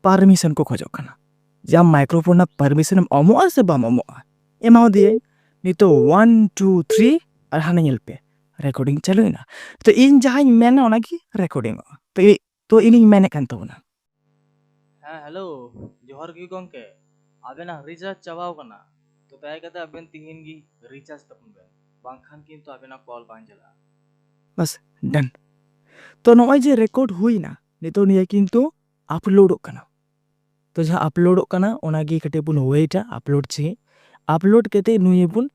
ᱯᱟᱨᱢᱤᱥᱚᱱ ᱠᱚ ᱠᱷᱚᱡᱚᱜ ᱠᱟᱱᱟ, ᱡᱮ ᱟᱢ ᱢᱟᱭᱠᱨᱳᱯᱷᱳᱱ ᱨᱮᱱᱟᱜ ᱯᱟᱨᱢᱤᱥᱚᱱ ᱮᱢ ᱮᱢᱚᱜᱼᱟ ᱥᱮ ᱵᱟᱢ ᱮᱢᱚᱜᱼᱟ᱾ ᱮᱢᱟᱣ ᱫᱤᱭᱟᱹᱧ᱾ ᱱᱤᱛᱚᱜ ᱚᱣᱟᱱ, ᱴᱩ, ᱛᱷᱨᱤ, ᱟᱨ ᱦᱟᱱᱮ ᱧᱮᱞ ᱯᱮ, ᱨᱮᱠᱚᱨᱰᱤᱝ ᱪᱟᱹᱞᱩᱭᱮᱱᱟ᱾ ᱛᱚ ᱤᱧ ᱡᱟᱦᱟᱸᱧ ᱢᱮᱱᱟ ᱚᱱᱟᱜᱮ ᱨᱮᱠᱚᱨᱰᱤᱝᱚᱜᱼᱟ᱾ ᱛᱚ ᱤ-, ᱛᱚ ᱤᱧᱤᱧ ᱢᱮᱱᱮᱫ ᱠᱟᱱ ᱛᱟᱵᱚᱱᱟ᱾ ᱦᱮᱸ, ᱦᱮᱞᱳ, ᱡᱚᱦᱟᱨ ᱜᱮ ᱜᱚᱢᱠᱮ᱾ ᱟᱵᱮᱱᱟᱜ ᱨᱤᱪᱟᱨᱡᱽ ᱪᱟᱵᱟᱣ ᱠᱟᱱᱟ, ᱛᱚ ᱫᱟᱭᱟ ᱠᱟᱛᱮ ᱟᱵᱮᱱ ᱛᱤᱦᱤᱧ ᱜᱮ ᱨᱤᱪᱟᱨᱡᱽ ᱛᱟᱵᱚᱱ ᱵᱮᱱ, ᱵᱟᱝᱠᱷᱟᱱ ᱠᱤᱱᱛᱩ ᱟᱵᱮᱱᱟᱜ ᱠᱚᱞ ᱵᱟᱝ ᱪᱟᱞᱟᱜᱼᱟ᱾ ᱵᱟᱥ, ᱰᱟᱱ᱾ ᱛᱚ ᱱᱚᱜᱼᱚᱭ ᱡᱮ ᱨᱮᱠᱚᱨᱰ ᱦᱩᱭᱱᱟ, ᱱᱤᱛᱚᱜ ᱱᱤᱭᱟᱹ ᱠᱤᱱᱛᱩ ᱟᱯᱞᱳᱰᱚᱜ ᱠᱟᱱᱟ᱾ ᱛᱚ ᱡᱟᱦᱟᱸ ᱟᱯᱞᱳᱰᱚᱜ ᱠᱟᱱᱟ ᱚᱱᱟᱜᱮ ᱠᱟᱹᱴᱤᱡ ᱵᱚᱱ ᱳᱭᱮᱴᱟ, ᱟᱯᱞᱳᱰ ᱪᱮ ᱟᱯᱞᱳᱰ ᱠᱟᱛᱮ ᱱᱩᱭ ᱵᱚᱱ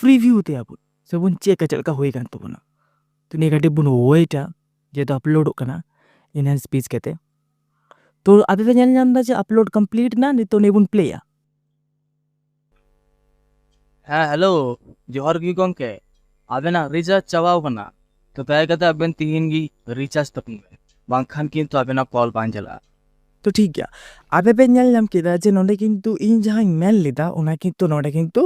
ᱯᱨᱤᱵᱷᱤᱭᱩ ᱛᱮᱭᱟ ᱵᱚᱱ, ᱥᱮ ᱵᱚᱱ ᱪᱮᱠᱟ ᱪᱮᱫ ᱞᱮᱠᱟ ᱦᱩᱭ ᱠᱟᱱ ᱛᱟᱵᱚᱱᱟ᱾ ᱛᱚ ᱱᱤᱭᱟᱹ ᱠᱟᱹᱴᱤᱡ ᱵᱚᱱ ᱳᱭᱮᱴᱟ, ᱡᱮᱦᱮᱛᱩ ᱟᱯᱞᱳᱰᱚᱜ ᱠᱟᱱᱟ ᱮᱱᱦᱮᱱᱥ ᱥᱯᱤᱪ ᱠᱟᱛᱮ᱾ ᱛᱚ ᱟᱯᱮ ᱯᱮ ᱧᱮᱞ ᱧᱟᱢ ᱮᱫᱟ ᱡᱮ ᱟᱯᱞᱳᱰ ᱠᱚᱢᱯᱞᱤᱴ ᱮᱱᱟ, ᱱᱤᱛᱚᱜ ᱱᱤᱭᱟᱹ ᱵᱚᱱ ᱯᱞᱮᱭᱟ᱾ ᱦᱮᱸ, ᱦᱮᱞᱳ, ᱡᱚᱦᱟᱨ ᱜᱮ ᱜᱚᱢᱠᱮ᱾ ᱟᱵᱮᱱᱟᱜ ᱨᱤᱪᱟᱨᱡᱽ ᱪᱟᱵᱟᱣ ᱠᱟᱱᱟ, ᱛᱚ ᱫᱟᱭᱟ ᱠᱟᱛᱮ ᱟᱵᱮᱱ ᱛᱤᱦᱤᱧ ᱜᱮ ᱨᱤᱪᱟᱨᱡᱽ ᱛᱟᱵᱚᱱ ᱵᱮᱱ, ᱵᱟᱝᱠᱷᱟᱱ ᱠᱤᱱᱛᱩ ᱟᱵᱮᱱᱟᱜ ᱠᱚᱞ ᱵᱟᱝ ᱪᱟᱞᱟᱜᱼᱟ᱾ ᱛᱚ ᱴᱷᱤᱠ ᱜᱮᱭᱟ, ᱟᱯᱮ ᱯᱮ ᱧᱮᱞ ᱧᱟᱢ ᱠᱮᱫᱟ ᱡᱮ ᱱᱚᱰᱮ ᱠᱤᱱᱛᱩ ᱤᱧ ᱡᱟᱦᱟᱸᱧ ᱢᱮᱱ ᱞᱮᱫᱟ ᱚᱱᱟ ᱠᱤᱱᱛᱩ ᱱᱚᱰᱮ ᱠᱤᱱᱛᱩ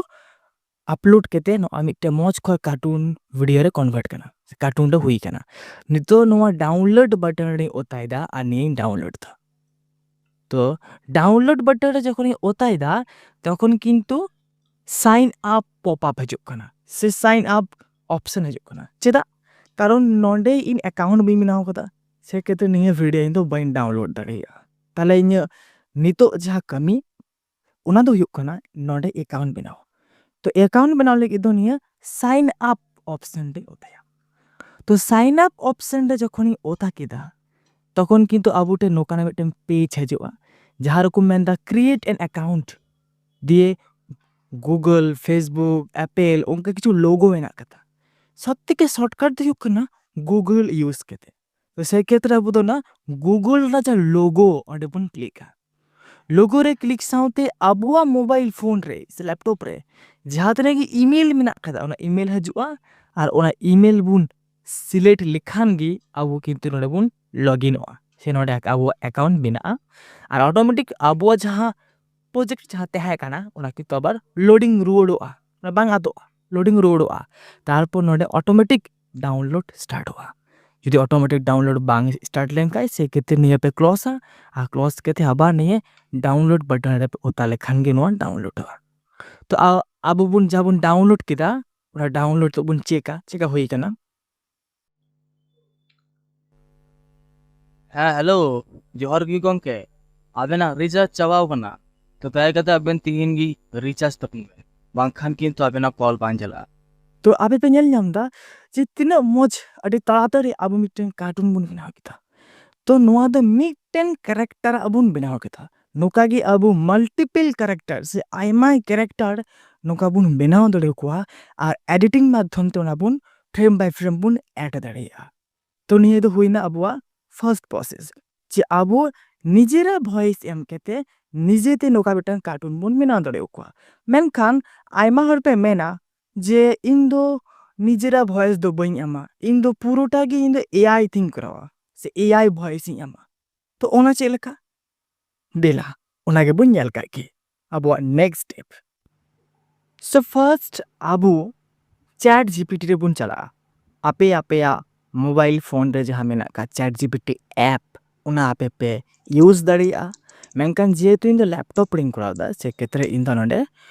ᱟᱯᱞᱳᱰ ᱠᱟᱛᱮ ᱱᱚᱜᱼᱚᱭ ᱢᱤᱫᱴᱮᱱ ᱢᱚᱡᱽ ᱠᱷᱚᱡ ᱠᱟᱨᱴᱩᱱ ᱵᱷᱤᱰᱤᱭᱳ ᱨᱮ ᱠᱚᱱᱵᱷᱟᱨᱴ ᱠᱟᱱᱟ, ᱥᱮ ᱠᱟᱨᱴᱩᱱ ᱨᱮ ᱦᱩᱭ ᱠᱟᱱᱟ᱾ ᱱᱤᱛᱚᱜ ᱱᱚᱣᱟ ᱰᱟᱣᱩᱱᱞᱳᱰ ᱵᱟᱴᱚᱱ ᱨᱮᱧ ᱚᱛᱟᱭᱮᱫᱟ ᱟᱨ ᱱᱤᱭᱟᱹᱧ ᱰᱟᱣᱩᱱᱞᱳᱰ ᱫᱟ᱾ ᱛᱚ ᱰᱟᱣᱩᱱᱞᱳᱰ ᱵᱟᱴᱚᱱ ᱨᱮ ᱡᱚᱠᱷᱚᱱᱤᱧ ᱚᱛᱟᱭᱮᱫᱟ, ᱛᱚᱠᱷᱚᱱ ᱠᱤᱱᱛᱩ ᱥᱟᱭᱤᱱ ᱟᱯ ᱯᱚᱯ ᱟᱯ ᱦᱤᱡᱩᱜ ᱠᱟᱱᱟ, ᱥᱮ ᱥᱟᱭᱤᱱ ᱟᱯ ᱚᱯᱥᱮᱱ ᱦᱤᱡᱩᱜ ᱠᱟᱱᱟ᱾ ᱪᱮᱫᱟᱜ? ᱠᱟᱨᱚᱱ ᱱᱚᱰᱮ ᱤᱧ ᱮᱠᱟᱣᱩᱱᱴ ᱵᱟᱹᱧ ᱵᱮᱱᱟᱣ ᱠᱟᱫᱟ, ᱥᱮ ᱠᱷᱮᱛᱨᱮ ᱱᱤᱭᱟᱹ ᱵᱷᱤᱰᱤᱭᱳ ᱤᱧ ᱫᱚ ᱵᱟᱹᱧ ᱰᱟᱣᱩᱱᱞᱳᱰ ᱫᱟᱲᱮᱭᱟᱜᱼᱟ᱾ ᱛᱟᱦᱞᱮ ᱤᱧᱟᱹᱜ ᱱᱤᱛᱚᱜ ᱡᱟᱦᱟᱸ ᱠᱟᱹᱢᱤ, ᱚᱱᱟ ᱫᱚ ᱦᱩᱭᱩᱜ ᱠᱟᱱᱟ ᱱᱚᱰᱮ ᱮᱠᱟᱣᱩᱱᱴ ᱵᱮᱱᱟᱣ᱾ ᱛᱚ ᱮᱠᱟᱣᱩᱱᱴ ᱵᱮᱱᱟᱣ ᱞᱟᱹᱜᱤᱫ ᱫᱚ ᱱᱤᱭᱟᱹ ᱥᱟᱭᱤᱱ ᱟᱯ ᱚᱯᱥᱮᱱ ᱨᱮᱧ ᱚᱛᱟᱭᱟ᱾ ᱛᱚ ᱥᱟᱭᱤᱱ ᱟᱯ ᱚᱯᱥᱮᱱ ᱨᱮ ᱡᱚᱠᱷᱚᱱᱤᱧ ᱚᱛᱟ ᱠᱮᱫᱟ, ᱛᱚᱠᱷᱚᱱ ᱠᱤᱱᱛᱩ ᱟᱵᱚ ᱴᱷᱮᱱ ᱱᱚᱝᱠᱟᱱᱟᱜ ᱢᱤᱫᱴᱮᱱ ᱯᱮᱡᱽ ᱦᱤᱡᱩᱜᱼᱟ, ᱡᱟᱦᱟᱸ ᱨᱮᱠᱚ ᱢᱮᱱᱫᱟ ᱠᱨᱤᱭᱮᱴ ᱮᱱ ᱮᱠᱟᱣᱩᱱᱴ, ᱫᱤᱭᱮ ᱜᱩᱜᱚᱞ, ᱯᱷᱮᱥᱵᱩᱠ, ᱮᱯᱮᱞ, ᱚᱱᱠᱟ ᱠᱤᱪᱷᱩ ᱞᱳᱜᱳ ᱢᱮᱱᱟᱜ ᱠᱟᱫᱟ᱾ ᱥᱚᱵ ᱛᱷᱮᱠᱮ ᱥᱚᱨᱴᱠᱟᱴ ᱫᱚ ᱦᱩᱭᱩᱜ ᱠᱟᱱᱟ ᱜᱩᱜᱚᱞ ᱤᱭᱩᱡᱽ ᱠᱟᱛᱮ᱾ ᱛᱚ ᱥᱮ ᱠᱷᱮᱛᱨᱮ ᱟᱵᱚ ᱫᱚ ᱚᱱᱟ ᱜᱩᱜᱚᱞ ᱨᱮᱱᱟᱜ ᱡᱟᱦᱟᱸ ᱞᱳᱜᱳ, ᱚᱸᱰᱮ ᱵᱚᱱ ᱠᱞᱤᱠᱟ᱾ ᱞᱳᱜᱳ ᱨᱮ ᱠᱞᱤᱠ ᱥᱟᱶᱛᱮ ᱟᱵᱚᱣᱟᱜ ᱢᱳᱵᱟᱭᱤᱞ ᱯᱷᱳᱱ ᱨᱮ ᱥᱮ ᱞᱮᱯᱴᱚᱯ ᱨᱮ ᱡᱟᱦᱟᱸ ᱛᱤᱱᱟᱹᱜ ᱜᱮ ᱤᱢᱮᱞ ᱢᱮᱱᱟᱜ ᱠᱟᱫᱟ, ᱚᱱᱟ ᱤᱢᱮᱞ ᱦᱤᱡᱩᱜᱼᱟ, ᱟᱨ ᱚᱱᱟ ᱤᱢᱮᱞ ᱵᱚᱱ select ᱞᱮᱠᱷᱟᱱ ᱜᱮ ᱟᱵᱚ ᱠᱤᱱᱛᱩ ᱱᱚᱰᱮ ᱵᱚᱱ ᱞᱚᱜᱤᱱᱚᱜᱼᱟ, ᱥᱮ ᱱᱚᱰᱮ ᱟᱵᱚᱣᱟᱜ ᱮᱠᱟᱣᱩᱱᱴ ᱢᱮᱱᱟᱜᱼᱟ᱾ ᱟᱨ ᱚᱴᱳᱢᱮᱴᱤᱠ ᱟᱵᱚᱣᱟᱜ ᱡᱟᱦᱟᱸ ᱯᱨᱚᱡᱮᱠᱴ ᱡᱟᱦᱟᱸ ᱛᱟᱦᱮᱸ ᱠᱟᱱᱟ, ᱚᱱᱟ ᱠᱤᱱᱛᱩ ᱟᱵᱟᱨ ᱞᱳᱰᱤᱝ ᱨᱩᱣᱟᱹᱲᱚᱜᱼᱟ, ᱢᱟᱱᱮ ᱵᱟᱝ ᱟᱫᱚᱜᱼᱟ, ᱞᱳᱰᱤᱝ ᱨᱩᱣᱟᱹᱲᱚᱜᱼᱟ᱾ ᱛᱟᱨᱯᱚᱨ ᱱᱚᱰᱮ ᱚᱴᱳᱢᱮᱴᱤᱠ ᱰᱟᱣᱩᱱᱞᱳᱰ ᱥᱴᱟᱨᱴᱚᱜᱼᱟ᱾ ᱡᱩᱫᱤ ᱚᱴᱳᱢᱮᱴᱤᱠ ᱰᱟᱣᱩᱱᱞᱳᱰ ᱵᱟᱝ ᱥᱴᱟᱨᱴ ᱞᱮᱱᱠᱷᱟᱱ, ᱥᱮ ᱠᱷᱮᱛᱨᱮ ᱱᱤᱭᱟᱹ ᱯᱮ ᱠᱞᱳᱡᱟ, ᱟᱨ ᱠᱞᱳᱡ ᱠᱟᱛᱮ ᱟᱵᱟᱨ ᱱᱤᱭᱟᱹ ᱰᱟᱣᱩᱱᱞᱳᱰ ᱵᱟᱴᱚᱱ ᱨᱮ ᱯᱮ ᱚᱛᱟ ᱞᱮᱠᱷᱟᱱ ᱜᱮ ᱱᱚᱣᱟ ᱰᱟᱣᱩᱱᱞᱳᱰᱚᱜᱼᱟ᱾ ᱛᱚ ᱟ- ᱟᱵᱚ ᱵᱚᱱ ᱡᱟᱦᱟᱸ ᱵᱚᱱ ᱰᱟᱣᱩᱱᱞᱳᱰ ᱠᱮᱫᱟ, ᱚᱱᱟ ᱰᱟᱣᱩᱱᱞᱳᱰ ᱛᱮ ᱵᱚᱱ ᱪᱮᱠᱟ ᱪᱮᱠᱟ ᱦᱩᱭ ᱠᱟᱱᱟ᱾ ᱦᱮᱸ, ᱦᱮᱞᱳ, ᱡᱚᱦᱟᱨ ᱜᱮ ᱜᱚᱢᱠᱮ᱾ ᱟᱵᱮᱱᱟᱜ ᱨᱤᱪᱟᱨᱡᱽ ᱪᱟᱵᱟᱣ ᱠᱟᱱᱟ, ᱛᱚ ᱫᱟᱭᱟ ᱠᱟᱛᱮ ᱟᱵᱮᱱ ᱛᱤᱦᱤᱧ ᱜᱮ ᱨᱤᱪᱟᱨᱡᱽ ᱛᱟᱵᱚᱱ ᱵᱮᱱ, ᱵᱟᱝᱠᱷᱟᱱ ᱠᱤᱱᱛᱩ ᱟᱵᱮᱱᱟᱜ ᱠᱚᱞ ᱵᱟᱝ ᱪᱟᱞᱟᱜᱼᱟ᱾ ᱛᱚ ᱟᱯᱮ ᱯᱮ ᱧᱮᱞ ᱧᱟᱢ ᱮᱫᱟ ᱡᱮ ᱛᱤᱱᱟᱹᱜ ᱢᱚᱡᱽ, ᱟᱹᱰᱤ ᱛᱟᱲᱟᱛᱟᱲᱤ ᱟᱵᱚ ᱢᱤᱫᱴᱮᱱ ᱠᱟᱨᱴᱩᱱ ᱵᱚᱱ ᱵᱮᱱᱟᱣ ᱠᱮᱫᱟ᱾ ᱛᱚ ᱱᱚᱣᱟ ᱫᱚ ᱢᱤᱫᱴᱮᱱ ᱠᱮᱨᱮᱠᱴᱟᱨ ᱟᱵᱚ ᱵᱚᱱ ᱵᱮᱱᱟᱣ ᱠᱮᱫᱟ᱾ ᱱᱚᱝᱠᱟ ᱜᱮ ᱟᱵᱚ ᱢᱟᱞᱴᱤᱯᱮᱞ ᱠᱮᱨᱮᱠᱴᱟᱨ ᱥᱮ ᱟᱭᱢᱟ ᱠᱮᱨᱮᱠᱴᱟᱨ ᱱᱚᱝᱠᱟ ᱵᱚᱱ ᱵᱮᱱᱟᱣ ᱫᱟᱲᱮᱭᱟᱠᱚᱣᱟ, ᱟᱨ ᱮᱰᱤᱴᱤᱝ ᱢᱟᱫᱽᱫᱷᱚᱢ ᱛᱮ ᱚᱱᱟ ᱵᱚᱱ ᱯᱷᱨᱮᱢ ᱵᱟᱭ ᱯᱷᱨᱮᱢ ᱵᱚᱱ ᱮᱰ ᱫᱟᱲᱮᱭᱟᱜᱼᱟ᱾ ᱛᱚ ᱱᱤᱭᱟᱹ ᱫᱚ ᱦᱩᱭᱱᱟ ᱟᱵᱚᱣᱟᱜ ᱯᱷᱟᱨᱥᱴ ᱯᱨᱚᱥᱮᱥ, ᱡᱮ ᱟᱵᱚ ᱱᱤᱡᱮᱨᱟᱜ ᱵᱷᱚᱭᱮᱥ ᱮᱢ ᱠᱟᱛᱮ ᱱᱤᱡᱮᱛᱮ ᱱᱚᱝᱠᱟ ᱢᱤᱫᱴᱟᱝ ᱠᱟᱨᱴᱩᱱ ᱵᱚᱱ ᱵᱮᱱᱟᱣ ᱫᱟᱲᱮᱭᱟᱠᱚᱣᱟ᱾ ᱢᱮᱱᱠᱷᱟᱱ ᱟᱭᱢᱟ ᱦᱚᱲ ᱯᱮ ᱢᱮᱱᱟ ᱡᱮ ᱤᱧ ᱫᱚ ᱱᱤᱡᱮᱨᱟᱜ ᱵᱷᱚᱭᱮᱥ ᱫᱚ ᱵᱟᱹᱧ ᱮᱢᱟ, ᱤᱧ ᱫᱚ ᱯᱩᱨᱟᱹᱴᱟ ᱜᱮ ᱤᱧ ᱫᱚ ᱮ ᱟᱭ ᱛᱤᱧ ᱠᱚᱨᱟᱣᱟ ᱥᱮ ᱮ ᱟᱭ ᱵᱷᱚᱭᱮᱥ ᱤᱧ ᱮᱢᱟ᱾ ᱛᱚ ᱚᱱᱟ ᱪᱮᱫ ᱞᱮᱠᱟ? ᱫᱮᱞᱟ, ᱚᱱᱟ ᱜᱮᱵᱚᱱ ᱧᱮᱞ ᱠᱟᱜ ᱜᱮ, ᱟᱵᱚᱣᱟᱜ ᱱᱮᱠᱥᱴ ᱥᱴᱮᱯ᱾ ᱥᱚ ᱯᱷᱟᱨᱥᱴ ᱟᱵᱚ ᱪᱮᱴ ᱡᱤᱯᱤᱴᱤ ᱨᱮᱵᱚᱱ ᱪᱟᱞᱟᱜᱼᱟ᱾ ᱟᱯᱮ ᱟᱯᱮᱭᱟᱜ ᱢᱳᱵᱟᱭᱤᱞ ᱯᱷᱳᱱ ᱨᱮ ᱡᱟᱦᱟᱸ ᱢᱮᱱᱟᱜ ᱟᱠᱟᱫ ᱪᱮᱴ ᱡᱤᱯᱤᱴᱤ ᱮᱯ, ᱚᱱᱟ ᱟᱯᱮ ᱯᱮ ᱤᱭᱩᱡᱽ ᱫᱟᱲᱮᱭᱟᱜᱼᱟ᱾ ᱢᱮᱱᱠᱷᱟᱱ ᱡᱮᱦᱮᱛᱩ ᱤᱧ ᱫᱚ ᱞᱮᱯᱴᱚᱯ ᱨᱮᱧ ᱠᱚᱨᱟᱣ ᱮᱫᱟ, ᱥᱮ ᱠᱷᱮᱛᱨᱮ ᱤᱧ ᱫᱚ ᱱᱚᱰᱮ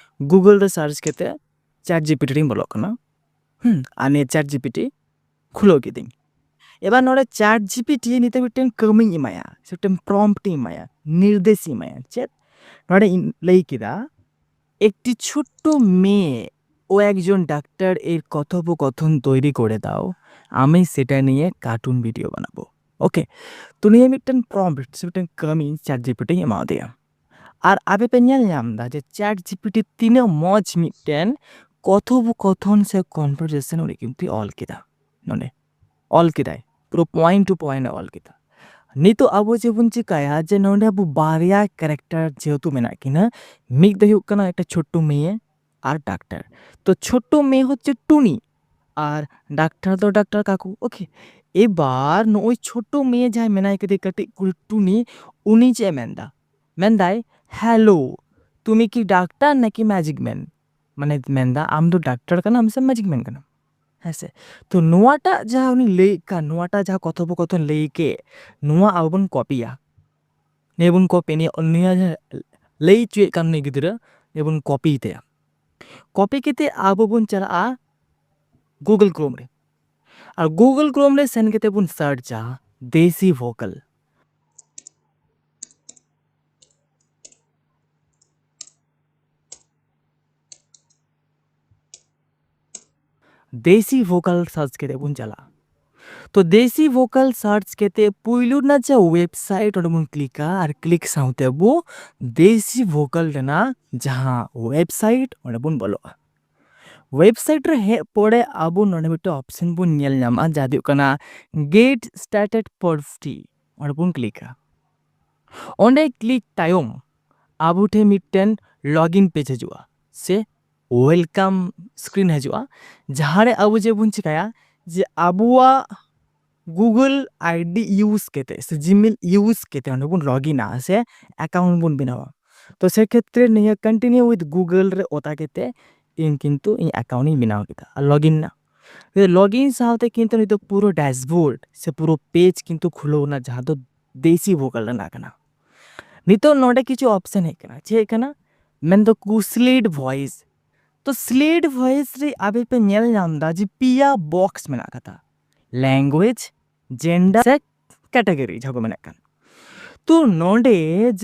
ᱜᱩᱜᱩᱞ ᱨᱮ ᱥᱟᱨᱪ ᱠᱟᱛᱮ ᱪᱮᱴ ᱡᱤᱯᱤᱴᱤ ᱨᱤᱧ ᱵᱚᱞᱚᱜ ᱠᱟᱱᱟ᱾ ᱦᱩᱸ, ᱟᱨ ᱱᱤᱭᱟᱹ ᱪᱮᱴ ᱡᱤᱯᱤᱴᱤ ᱠᱷᱩᱞᱟᱹᱣ ᱠᱤᱫᱟᱹᱧ᱾ ᱮᱵᱟᱨ ᱱᱚᱰᱮ ᱪᱮᱴ ᱡᱤᱯᱤᱴᱤ ᱱᱤᱛᱚᱜ ᱢᱤᱫᱴᱮᱱ ᱠᱟᱹᱢᱤᱧ ᱮᱢᱟᱭᱟ, ᱥᱮ ᱢᱤᱫᱴᱮᱱ ᱯᱨᱚᱢᱯᱴ ᱤᱧ ᱮᱢᱟᱭᱟ, ᱱᱤᱨᱫᱮᱥ ᱤᱧ ᱮᱢᱟᱭᱟ᱾ ᱪᱮᱫ? ᱱᱚᱰᱮ ᱤᱧ ᱞᱟᱹᱭ ᱠᱮᱫᱟ, একটি ছোট্ট মেয়ে ও একজন ডাক্তার এর কথোপকথন তৈরি করে দাও, আমি সেটা নিয়ে কার্টুন ভিডিও বানাবো। ওকে, ᱛᱚ ᱱᱤᱭᱟᱹ ᱢᱤᱫᱴᱮᱱ ᱯᱨᱚᱢᱯᱴ ᱥᱮ ᱢᱤᱫᱴᱮᱱ ᱠᱟᱹᱢᱤ ᱪᱮᱴ ᱡᱤᱯᱤᱴᱤᱧ ᱮᱢᱟᱣᱟᱫᱮᱭᱟ᱾ ᱟᱨ ᱟᱯᱮ ᱯᱮ ᱧᱮᱞ ᱧᱟᱢ ᱮᱫᱟ ᱡᱮ ᱪᱮᱴ ᱡᱤᱯᱤᱴᱤ ᱛᱤᱱᱟᱹᱜ ᱢᱚᱡᱽ ᱢᱤᱫᱴᱮᱱ ᱠᱚᱛᱷᱚᱯᱚᱠᱚᱛᱷᱚᱱ ᱥᱮ ᱠᱚᱱᱵᱷᱟᱨᱥᱮᱥᱚᱱ ᱩᱱᱤ ᱠᱤᱱᱛᱩ ᱚᱞ ᱠᱮᱫᱟ᱾ ᱱᱚᱰᱮ ᱚᱞ ᱠᱮᱫᱟᱭ, ᱯᱩᱨᱟᱹ ᱯᱚᱭᱮᱱᱴ ᱴᱩ ᱯᱚᱭᱮᱱᱴ ᱮ ᱚᱞ ᱠᱮᱫᱟ᱾ ᱱᱤᱛᱚᱜ ᱟᱵᱚ ᱪᱮᱫ ᱵᱚᱱ ᱪᱤᱠᱟᱹᱭᱟ, ᱡᱮ ᱱᱚᱰᱮ ᱟᱵᱚ ᱵᱟᱨᱭᱟ ᱠᱮᱨᱮᱠᱴᱟᱨ ᱡᱮᱦᱮᱛᱩ ᱢᱮᱱᱟᱜ ᱠᱤᱱᱟ, ᱢᱤᱫ ᱫᱚ ᱦᱩᱭᱩᱜ ᱠᱟᱱᱟ একটা ছোট্ট মেয়ে ᱟᱨ ডাক্তার᱾ ᱛᱚ ছোট্ট মেয়ে হচ্ছে টুনি, ᱟᱨ ᱰᱟᱠᱛᱟᱨ ᱫᱚ ᱰᱟᱠᱛᱟᱨ ᱠᱟᱠᱩ᱾ ᱳᱠᱮ, ᱮᱵᱟᱨ ᱱᱚᱜᱼᱚᱭ ᱪᱷᱳᱴᱳ ᱢᱮᱭᱮ ᱡᱟᱦᱟᱸᱭ ᱢᱮᱱᱟᱭ ᱠᱟᱫᱮ ᱠᱟᱹᱴᱤᱡ ᱠᱩᱲᱤ ᱴᱩᱱᱤ, ᱩᱱᱤ ᱪᱮᱫ ᱮ ᱢᱮᱱᱫᱟ? ᱢᱮᱱᱫᱟᱭ, "ᱦᱮᱞᱳ, ᱛᱩᱢᱤ ᱠᱤ ᱰᱟᱠᱛᱟᱨ ᱱᱟᱠᱤ ᱢᱮᱡᱤᱠ ᱢᱮᱱ?" ᱢᱟᱱᱮ ᱢᱮᱱᱫᱟ, "ᱟᱢ ᱫᱚ ᱰᱟᱠᱛᱟᱨ ᱠᱟᱱᱟᱢ ᱥᱮ ᱢᱮᱡᱤᱠ ᱢᱮᱱ ᱠᱟᱱᱟᱢ?" ᱦᱮᱸ ᱥᱮ? ᱛᱚ ᱱᱚᱣᱟᱴᱟᱜ ᱡᱟᱦᱟᱸ ᱩᱱᱤ ᱞᱟᱹᱭᱮᱫ ᱠᱟᱱ, ᱱᱚᱣᱟᱴᱟᱜ ᱡᱟᱦᱟᱸ ᱠᱚᱛᱷᱚᱯᱚᱠᱚᱛᱷᱚᱱ ᱞᱟᱹᱭ ᱠᱮᱫ, ᱱᱚᱣᱟ ᱟᱵᱚ ᱵᱚᱱ ᱠᱚᱯᱤᱭᱟ᱾ ᱱᱤᱭᱟᱹ ᱵᱚᱱ ᱠᱚᱯᱤ, ᱱᱤᱭᱟᱹ, ᱱᱤᱭᱟᱹ ᱡᱟᱦᱟᱸ ᱞᱟᱹᱭ ᱦᱚᱪᱚᱭᱮᱫ ᱠᱟᱱ ᱩᱱᱤ ᱜᱤᱫᱽᱨᱟᱹ, ᱱᱤᱭᱟᱹ ᱵᱚᱱ ᱠᱚᱯᱤ ᱛᱟᱭᱟ᱾ ᱠᱚᱯᱤ ᱠᱟᱛᱮ ᱟᱵᱚ ᱵᱚᱱ ᱪᱟᱞᱟᱜᱼᱟ Google Chrome ᱨᱮ᱾ ᱟᱨ Google Chrome ᱨᱮ ᱥᱮᱱ ᱠᱟᱛᱮ ᱵᱚᱱ ᱥᱟᱨᱪᱟ ᱫᱮᱥᱤ ᱵᱷᱳᱠᱟᱞ᱾ ᱫᱮᱥᱤ ᱵᱷᱳᱠᱟᱞ ᱥᱟᱨᱪ ᱠᱟᱛᱮ ᱵᱚᱱ ᱪᱟᱞᱟᱜᱼᱟ᱾ ᱛᱚ ᱫᱮᱥᱤ ᱵᱷᱳᱠᱟᱞ ᱥᱟᱨᱪ ᱠᱟᱛᱮ ᱯᱩᱭᱞᱩ ᱨᱮᱱᱟᱜ ᱡᱟᱦᱟᱸ ᱣᱮᱵᱥᱟᱭᱤᱴ, ᱚᱸᱰᱮ ᱵᱚᱱ ᱠᱞᱤᱠᱟ ᱟᱨ ᱠᱞᱤᱠ ᱥᱟᱶᱛᱮ ᱟᱵᱚ ᱫᱮᱥᱤ ᱵᱷᱳᱠᱟᱞ ᱨᱮᱱᱟᱜ ᱡᱟᱦᱟᱸ ᱣᱮᱵᱥᱟᱭᱤᱴ, ᱚᱸᱰᱮ ᱵᱚᱱ ᱵᱚᱞᱚᱜᱼᱟ᱾ ᱣᱮᱵᱥᱟᱭᱤᱴ ᱨᱮ ᱦᱮᱡ ᱯᱚᱨᱮ ᱟᱵᱚ ᱱᱚᱰᱮ ᱢᱤᱫᱴᱮᱱ ᱚᱯᱥᱮᱱ ᱵᱚᱱ ᱧᱮᱞ ᱧᱟᱢᱟ, ᱡᱟᱦᱟᱸ ᱫᱚ ᱦᱩᱭᱩᱜ ᱠᱟᱱᱟ Get Started for Free᱾ ᱚᱸᱰᱮ ᱵᱚᱱ ᱠᱞᱤᱠᱟ᱾ ᱚᱸᱰᱮ ᱠᱞᱤᱠ ᱛᱟᱭᱚᱢ ᱟᱵᱚ ᱴᱷᱮᱱ ᱢᱤᱫᱴᱮᱱ ᱞᱚᱜᱤᱱ ᱯᱮᱡᱽ ᱦᱤᱡᱩᱜᱼᱟ ᱥᱮ ᱣᱮᱞᱠᱟᱢ ᱥᱠᱨᱤᱱ ᱦᱤᱡᱩᱜᱼᱟ, ᱡᱟᱦᱟᱸ ᱨᱮ ᱟᱵᱚ ᱪᱮᱫ ᱵᱚᱱ ᱪᱤᱠᱟᱹᱭᱟ, ᱡᱮ ᱟᱵᱚᱣᱟᱜ Google ᱟᱭᱰᱤ ᱤᱭᱩᱡᱽ ᱠᱟᱛᱮ ᱥᱮ ᱡᱤᱢᱮᱞ ᱤᱭᱩᱡᱽ ᱠᱟᱛᱮ ᱚᱸᱰᱮ ᱵᱚᱱ ᱞᱚᱜᱤᱱᱟ ᱥᱮ ᱮᱠᱟᱣᱩᱱᱴ ᱵᱚᱱ ᱵᱮᱱᱟᱣᱟ᱾ ᱛᱚ ᱥᱮ ᱠᱷᱮᱛᱨᱮ ᱱᱤᱭᱟᱹ Continue with Google ᱨᱮ ᱚᱛᱟ ᱠᱟᱛᱮ ᱤᱧ ᱠᱤᱱᱛᱩ ᱤᱧ ᱮᱠᱟᱣᱩᱱᱴ ᱤᱧ ᱵᱮᱱᱟᱣ ᱠᱮᱫᱟ ᱟᱨ ᱞᱚᱜᱤᱱ ᱮᱱᱟ᱾ ᱞᱚᱜᱤᱱ ᱥᱟᱶᱛᱮ ᱠᱤᱱᱛᱩ ᱱᱤᱛᱚᱜ ᱯᱩᱨᱟᱹ ᱰᱟᱥᱵᱳᱨᱰ ᱥᱮ ᱯᱩᱨᱟᱹ ᱯᱮᱡᱽ ᱠᱤᱱᱛᱩ ᱠᱷᱩᱞᱟᱹᱣ ᱮᱱᱟ, ᱡᱟᱦᱟᱸ ᱫᱚ ᱫᱮᱥᱤ ᱵᱷᱳᱠᱟᱞ ᱨᱮᱱᱟᱜ ᱠᱟᱱᱟ᱾ ᱱᱤᱛᱚᱜ ᱱᱚᱰᱮ ᱠᱤᱪᱷᱩ ᱚᱯᱥᱮᱱ ᱦᱮᱡ ᱠᱟᱱᱟ᱾ ᱪᱮᱫ ᱦᱮᱡ ᱠᱟᱱᱟ? ᱢᱮᱱᱫᱚ ᱠᱩ ᱥᱞᱤᱰ ᱵᱷᱚᱭᱮᱥ᱾ ᱛᱚ ᱥᱞᱤᱰ ᱵᱷᱚᱭᱮᱥ ᱨᱮ ᱟᱯᱮ ᱯᱮ ᱧᱮᱞ ᱧᱟᱢ ᱮᱫᱟ ᱡᱮ ᱯᱮᱭᱟ ᱵᱚᱠᱥ ᱢᱮᱱᱟᱜ ᱟᱠᱟᱫᱟ, ᱞᱮᱝᱜᱩᱭᱮᱡᱽ, ᱡᱮᱱᱰᱟᱨ ᱥᱮ ᱠᱮᱴᱟᱜᱚᱨᱤ, ᱡᱟᱦᱟᱸ ᱠᱚ ᱢᱮᱱᱟᱜ ᱠᱟᱱ᱾ ᱛᱚ ᱱᱚᱰᱮ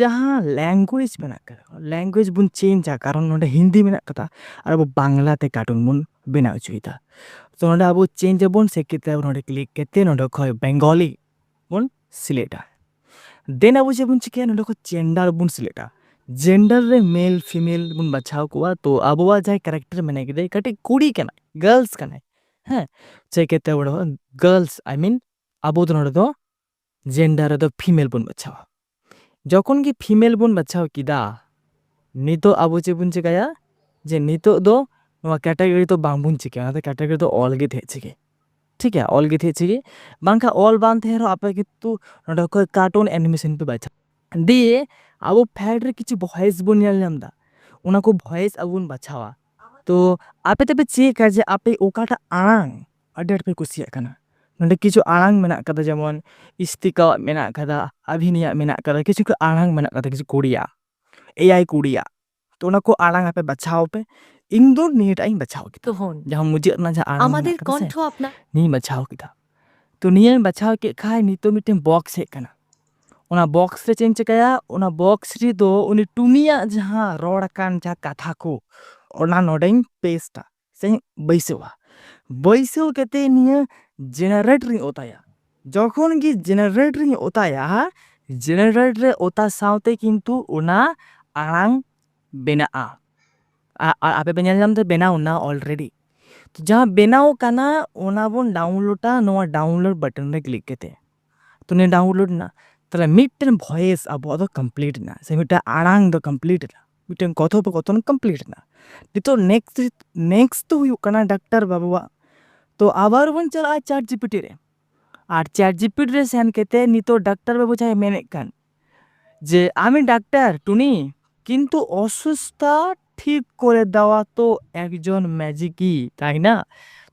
ᱡᱟᱦᱟᱸ ᱞᱮᱝᱜᱩᱭᱮᱡᱽ ᱢᱮᱱᱟᱜ ᱠᱟᱫᱟ, ᱞᱮᱝᱜᱩᱭᱮᱡᱽ ᱵᱚᱱ ᱪᱮᱧᱡᱟ, ᱠᱟᱨᱚᱱ ᱱᱚᱰᱮ ᱦᱤᱱᱫᱤ ᱢᱮᱱᱟᱜ ᱠᱟᱫᱟ ᱟᱨ ᱟᱵᱚ ᱵᱟᱝᱞᱟ ᱛᱮ ᱠᱟᱨᱴᱩᱱ ᱵᱚᱱ ᱵᱮᱱᱟᱣ ᱦᱚᱪᱚᱭᱮᱫᱟ᱾ ᱛᱚ ᱱᱚᱰᱮ ᱟᱵᱚ ᱪᱮᱧᱡᱽ ᱟᱵᱚᱱ, ᱥᱮ ᱠᱷᱮᱛᱨᱮ ᱟᱵᱚ ᱱᱚᱰᱮ ᱠᱞᱤᱠ ᱠᱟᱛᱮ ᱱᱚᱰᱮ ᱠᱷᱚᱱ ᱵᱮᱝᱜᱚᱞᱤ ᱵᱚᱱ ᱥᱤᱞᱮᱠᱴᱟ᱾ ᱫᱮᱱ ᱟᱵᱚ ᱪᱮᱫ ᱵᱚᱱ ᱪᱤᱠᱟᱹᱭᱟ, ᱱᱚᱰᱮ ᱠᱷᱚᱱ ᱡᱮᱱᱰᱟᱨ ᱵᱚᱱ ᱥᱤᱞᱮᱠᱴᱟ᱾ ᱡᱮᱱᱰᱟᱨ ᱨᱮ ᱢᱮᱞ ᱯᱷᱤᱢᱮᱞ ᱵᱚᱱ ᱵᱟᱪᱷᱟᱣ ᱠᱚᱣᱟ᱾ ᱛᱚ ᱟᱵᱚᱣᱟᱜ ᱡᱟᱦᱟᱸᱭ ᱠᱮᱨᱮᱠᱴᱟᱨ ᱢᱮᱱᱟᱭ ᱠᱮᱫᱮ ᱠᱟᱹᱴᱤᱡ ᱠᱩᱲᱤ ᱠᱟᱱᱟᱭ, ᱜᱟᱨᱞᱥ ᱠᱟᱱᱟᱭ, ᱦᱮᱸ, ᱥᱮ ᱠᱷᱮᱛᱨᱮ ᱟᱵᱚ ᱜᱟᱨᱞᱥ, ᱟᱭ ᱢᱤᱱ ᱟᱵᱚ ᱫᱚ ᱱᱚᱰᱮ ᱫᱚ ᱡᱮᱱᱰᱟᱨ ᱨᱮᱫᱚ ᱯᱷᱤᱢᱮᱞ ᱵᱚᱱ ᱵᱟᱪᱷᱟᱣᱟ᱾ ᱡᱚᱠᱷᱚᱱ ᱜᱮ ᱯᱷᱤᱢᱮᱞ ᱵᱚᱱ ᱵᱟᱪᱷᱟᱣ ᱠᱮᱫᱟ, ᱱᱤᱛᱚᱜ ᱟᱵᱚ ᱪᱮᱫ ᱵᱚᱱ ᱪᱤᱠᱟᱹᱭᱟ, ᱡᱮ ᱱᱤᱛᱚᱜ ᱫᱚ ᱱᱚᱣᱟ ᱠᱮᱴᱟᱜᱚᱨᱤ ᱫᱚ ᱵᱟᱝᱵᱚᱱ ᱪᱤᱠᱟᱹᱭᱟ, ᱚᱱᱟᱛᱮ ᱠᱮᱴᱟᱜᱚᱨᱤ ᱫᱚ ᱚᱞ ᱜᱮ ᱛᱟᱦᱮᱸ ᱪᱤᱠᱟᱹ᱾ ᱴᱷᱤᱠ ᱜᱮᱭᱟ, ᱚᱞ ᱜᱮ ᱛᱟᱦᱮᱸ ᱪᱤᱠᱟᱹ᱾ ᱵᱟᱝᱠᱷᱟᱱ ᱚᱞ ᱵᱟᱝ ᱛᱟᱦᱮᱸᱱ ᱨᱮᱦᱚᱸ ᱟᱯᱮ ᱠᱤᱱᱛᱩ ᱱᱚᱰᱮ ᱠᱷᱚᱱ ᱠᱟᱨᱴᱩᱱ ᱮᱱᱤᱢᱮᱥᱚᱱ ᱯᱮ ᱵᱟᱪᱷᱟᱣᱟ᱾ ᱫᱤᱭᱮ ᱟᱵᱚ ᱯᱷᱮᱰ ᱨᱮ ᱠᱤᱪᱷᱩ ᱵᱷᱚᱭᱮᱥ ᱵᱚᱱ ᱧᱮᱞ ᱧᱟᱢ ᱮᱫᱟ, ᱚᱱᱟ ᱠᱚ ᱵᱷᱚᱭᱮᱥ ᱟᱵᱚ ᱵᱚᱱ ᱵᱟᱪᱷᱟᱣᱟ᱾ ᱛᱚ ᱟᱯᱮ ᱛᱮᱯᱮ ᱪᱮᱠᱟ ᱡᱮ ᱟᱯᱮ ᱚᱠᱟᱴᱟᱜ ᱟᱲᱟᱝ ᱟᱹᱰᱤ ᱟᱸᱴ ᱯᱮ ᱠᱩᱥᱤᱭᱟᱜ ᱠᱟᱱᱟ᱾ ᱱᱚᱰᱮ ᱠᱤᱪᱷᱩ ᱟᱲᱟᱝ ᱢᱮᱱᱟᱜ ᱠᱟᱫᱟ, ᱡᱮᱢᱚᱱ ᱤᱥᱛᱤᱠᱟᱣᱟᱜ ᱢᱮᱱᱟᱜ ᱠᱟᱫᱟ, ᱟᱵᱷᱤᱱᱤᱭᱟᱜ ᱢᱮᱱᱟᱜ ᱠᱟᱫᱟ, ᱠᱤᱪᱷᱩ ᱠᱤᱪᱷᱩ ᱟᱲᱟᱝ ᱢᱮᱱᱟᱜ ᱠᱟᱫᱟ, ᱠᱤᱪᱷᱩ ᱠᱩᱲᱤᱭᱟᱜ, ᱮᱭᱟᱭ ᱠᱩᱲᱤᱭᱟᱜ᱾ ᱛᱚ ᱚᱱᱟ ᱠᱚ ᱟᱲᱟᱝ ᱟᱯᱮ ᱵᱟᱪᱷᱟᱣ ᱯᱮ᱾ ᱤᱧ ᱫᱚ ᱱᱤᱭᱟᱹᱴᱟᱜ ᱤᱧ ᱵᱟᱪᱷᱟᱣ ᱠᱮᱫᱟ, ᱛᱚ ᱦᱚᱱ, ᱡᱟᱦᱟᱸ ᱢᱩᱪᱟᱹᱫ ᱨᱮᱱᱟᱜ ᱡᱟᱦᱟᱸ ᱟᱲᱟᱝ আমাদের ᱢᱮᱱᱟᱜ ᱠᱟᱫᱟ ᱥᱮ, ᱠᱚণ্ঠ আপনার ᱱᱤᱭᱟᱹᱧ ᱵᱟᱪᱷᱟᱣ ᱠᱮᱫᱟ᱾ ᱛᱚ ᱱᱤᱭᱟᱹᱧ ᱵᱟᱪᱷᱟᱣ ᱠᱮᱫ ᱠᱷᱟᱡ ᱱᱤᱛᱚᱜ ᱢᱤᱫᱴᱮᱱ ᱵᱚᱠᱥ ᱦᱮᱡ ᱠᱟᱱᱟ᱾ ᱚᱱᱟ ᱵᱚᱠᱥ ᱨᱮ ᱪᱮᱫ ᱤᱧ ᱪᱤᱠᱟᱹᱭᱟ? ᱚᱱᱟ ᱵᱚᱠᱥ ᱨᱮᱫᱚ ᱩᱱᱤ ᱴᱩᱱᱤᱭᱟᱜ ᱡᱟᱦᱟᱸ ᱨᱚᱲ ᱟᱠᱟᱱ ᱡᱟᱦᱟᱸ ᱠᱟᱛᱷᱟ ᱠᱚ, ᱚᱱᱟ ᱱᱚᱰᱮᱧ ᱯᱮᱥᱴᱟ ᱥᱮᱧ ᱵᱟᱹᱭᱥᱟᱹᱣᱟ᱾ ᱵᱟᱹᱭᱥᱟᱹᱣ ᱠᱟᱛᱮ ᱱᱤᱭᱟᱹ ᱡᱮᱱᱟᱨᱮᱴ ᱨᱤᱧ ᱚᱛᱟᱭᱟ᱾ ᱡᱚᱠᱷᱚᱱ ᱜᱮ ᱡᱮᱱᱟᱨᱮᱴ ᱨᱤᱧ ᱚᱛᱟᱭᱟ, ᱡᱮᱱᱟᱨᱮᱴ ᱨᱮ ᱚᱛᱟ ᱥᱟᱶᱛᱮ ᱠᱤᱱᱛᱩ ᱚᱱᱟ ᱟᱲᱟᱝ ᱵᱮᱱᱟᱜᱼᱟ᱾ ᱟ-, ᱟ-, ᱟᱯᱮ ᱯᱮ ᱧᱮᱞ ᱧᱟᱢ ᱫᱟ ᱵᱮᱱᱟᱣ ᱮᱱᱟ ᱚᱞᱨᱮᱰᱤ᱾ ᱛᱚ ᱡᱟᱦᱟᱸ ᱵᱮᱱᱟᱣ ᱠᱟᱱᱟ ᱚᱱᱟ ᱵᱚᱱ ᱰᱟᱣᱩᱱᱞᱳᱰᱟ ᱱᱚᱣᱟ ᱰᱟᱣᱩᱱᱞᱳᱰ ᱵᱟᱴᱚᱱ ᱨᱮ ᱠᱞᱤᱠ ᱠᱟᱛᱮ᱾ ᱛᱚ ᱱᱤᱭᱟᱹ ᱰᱟᱣᱩᱱᱞᱳᱰ ᱮᱱᱟ, ᱛᱟᱦᱞᱮ ᱢᱤᱫᱴᱮᱱ ᱵᱷᱚᱭᱮᱥ ᱟᱵᱚᱣᱟᱜ ᱫᱚ ᱠᱚᱢᱯᱞᱤᱴ ᱮᱱᱟ, ᱥᱮ ᱢᱤᱫᱴᱮᱱ ᱟᱲᱟᱝ ᱫᱚ ᱠᱚᱢᱯᱞᱤᱴ ᱮᱱᱟ, ᱢᱤᱫᱴᱮᱱ ᱠᱚᱛᱷᱚᱯᱚᱠᱚᱛᱷᱚᱱ ᱠᱚᱢᱯᱞᱤᱴ ᱮᱱᱟ᱾ ᱱᱤᱛᱚᱜ ᱱᱮᱠᱥᱴ, ᱱᱮᱠᱥᱴ ᱫᱚ ᱦᱩᱭᱩᱜ ᱠᱟᱱᱟ ᱰᱟᱠᱛᱟᱨ ᱵᱟᱹᱵᱩᱣᱟᱜ᱾ ᱛᱚ ᱟᱵᱟᱨ ᱵᱚᱱ ᱪᱟᱞᱟᱜᱼᱟ ᱪᱟᱴ ᱡᱤᱯᱤᱴᱤ ᱨᱮ᱾ ᱟᱨ ᱪᱟᱴ ᱡᱤᱯᱤᱴᱤ ᱨᱮ ᱥᱮᱱ ᱠᱟᱛᱮ ᱱᱤᱛᱚᱜ ᱰᱟᱠᱛᱟᱨ ᱵᱟᱹᱵᱩ ᱡᱟᱦᱟᱸᱭ ᱢᱮᱱᱮᱫ ᱠᱟᱱ ᱡᱮ, "আমি ডাক্তার টুনি, কিন্তু অসুস্থতা ঠিক করে দেওয়া তো একজন ম্যাজিকই, তাই না?"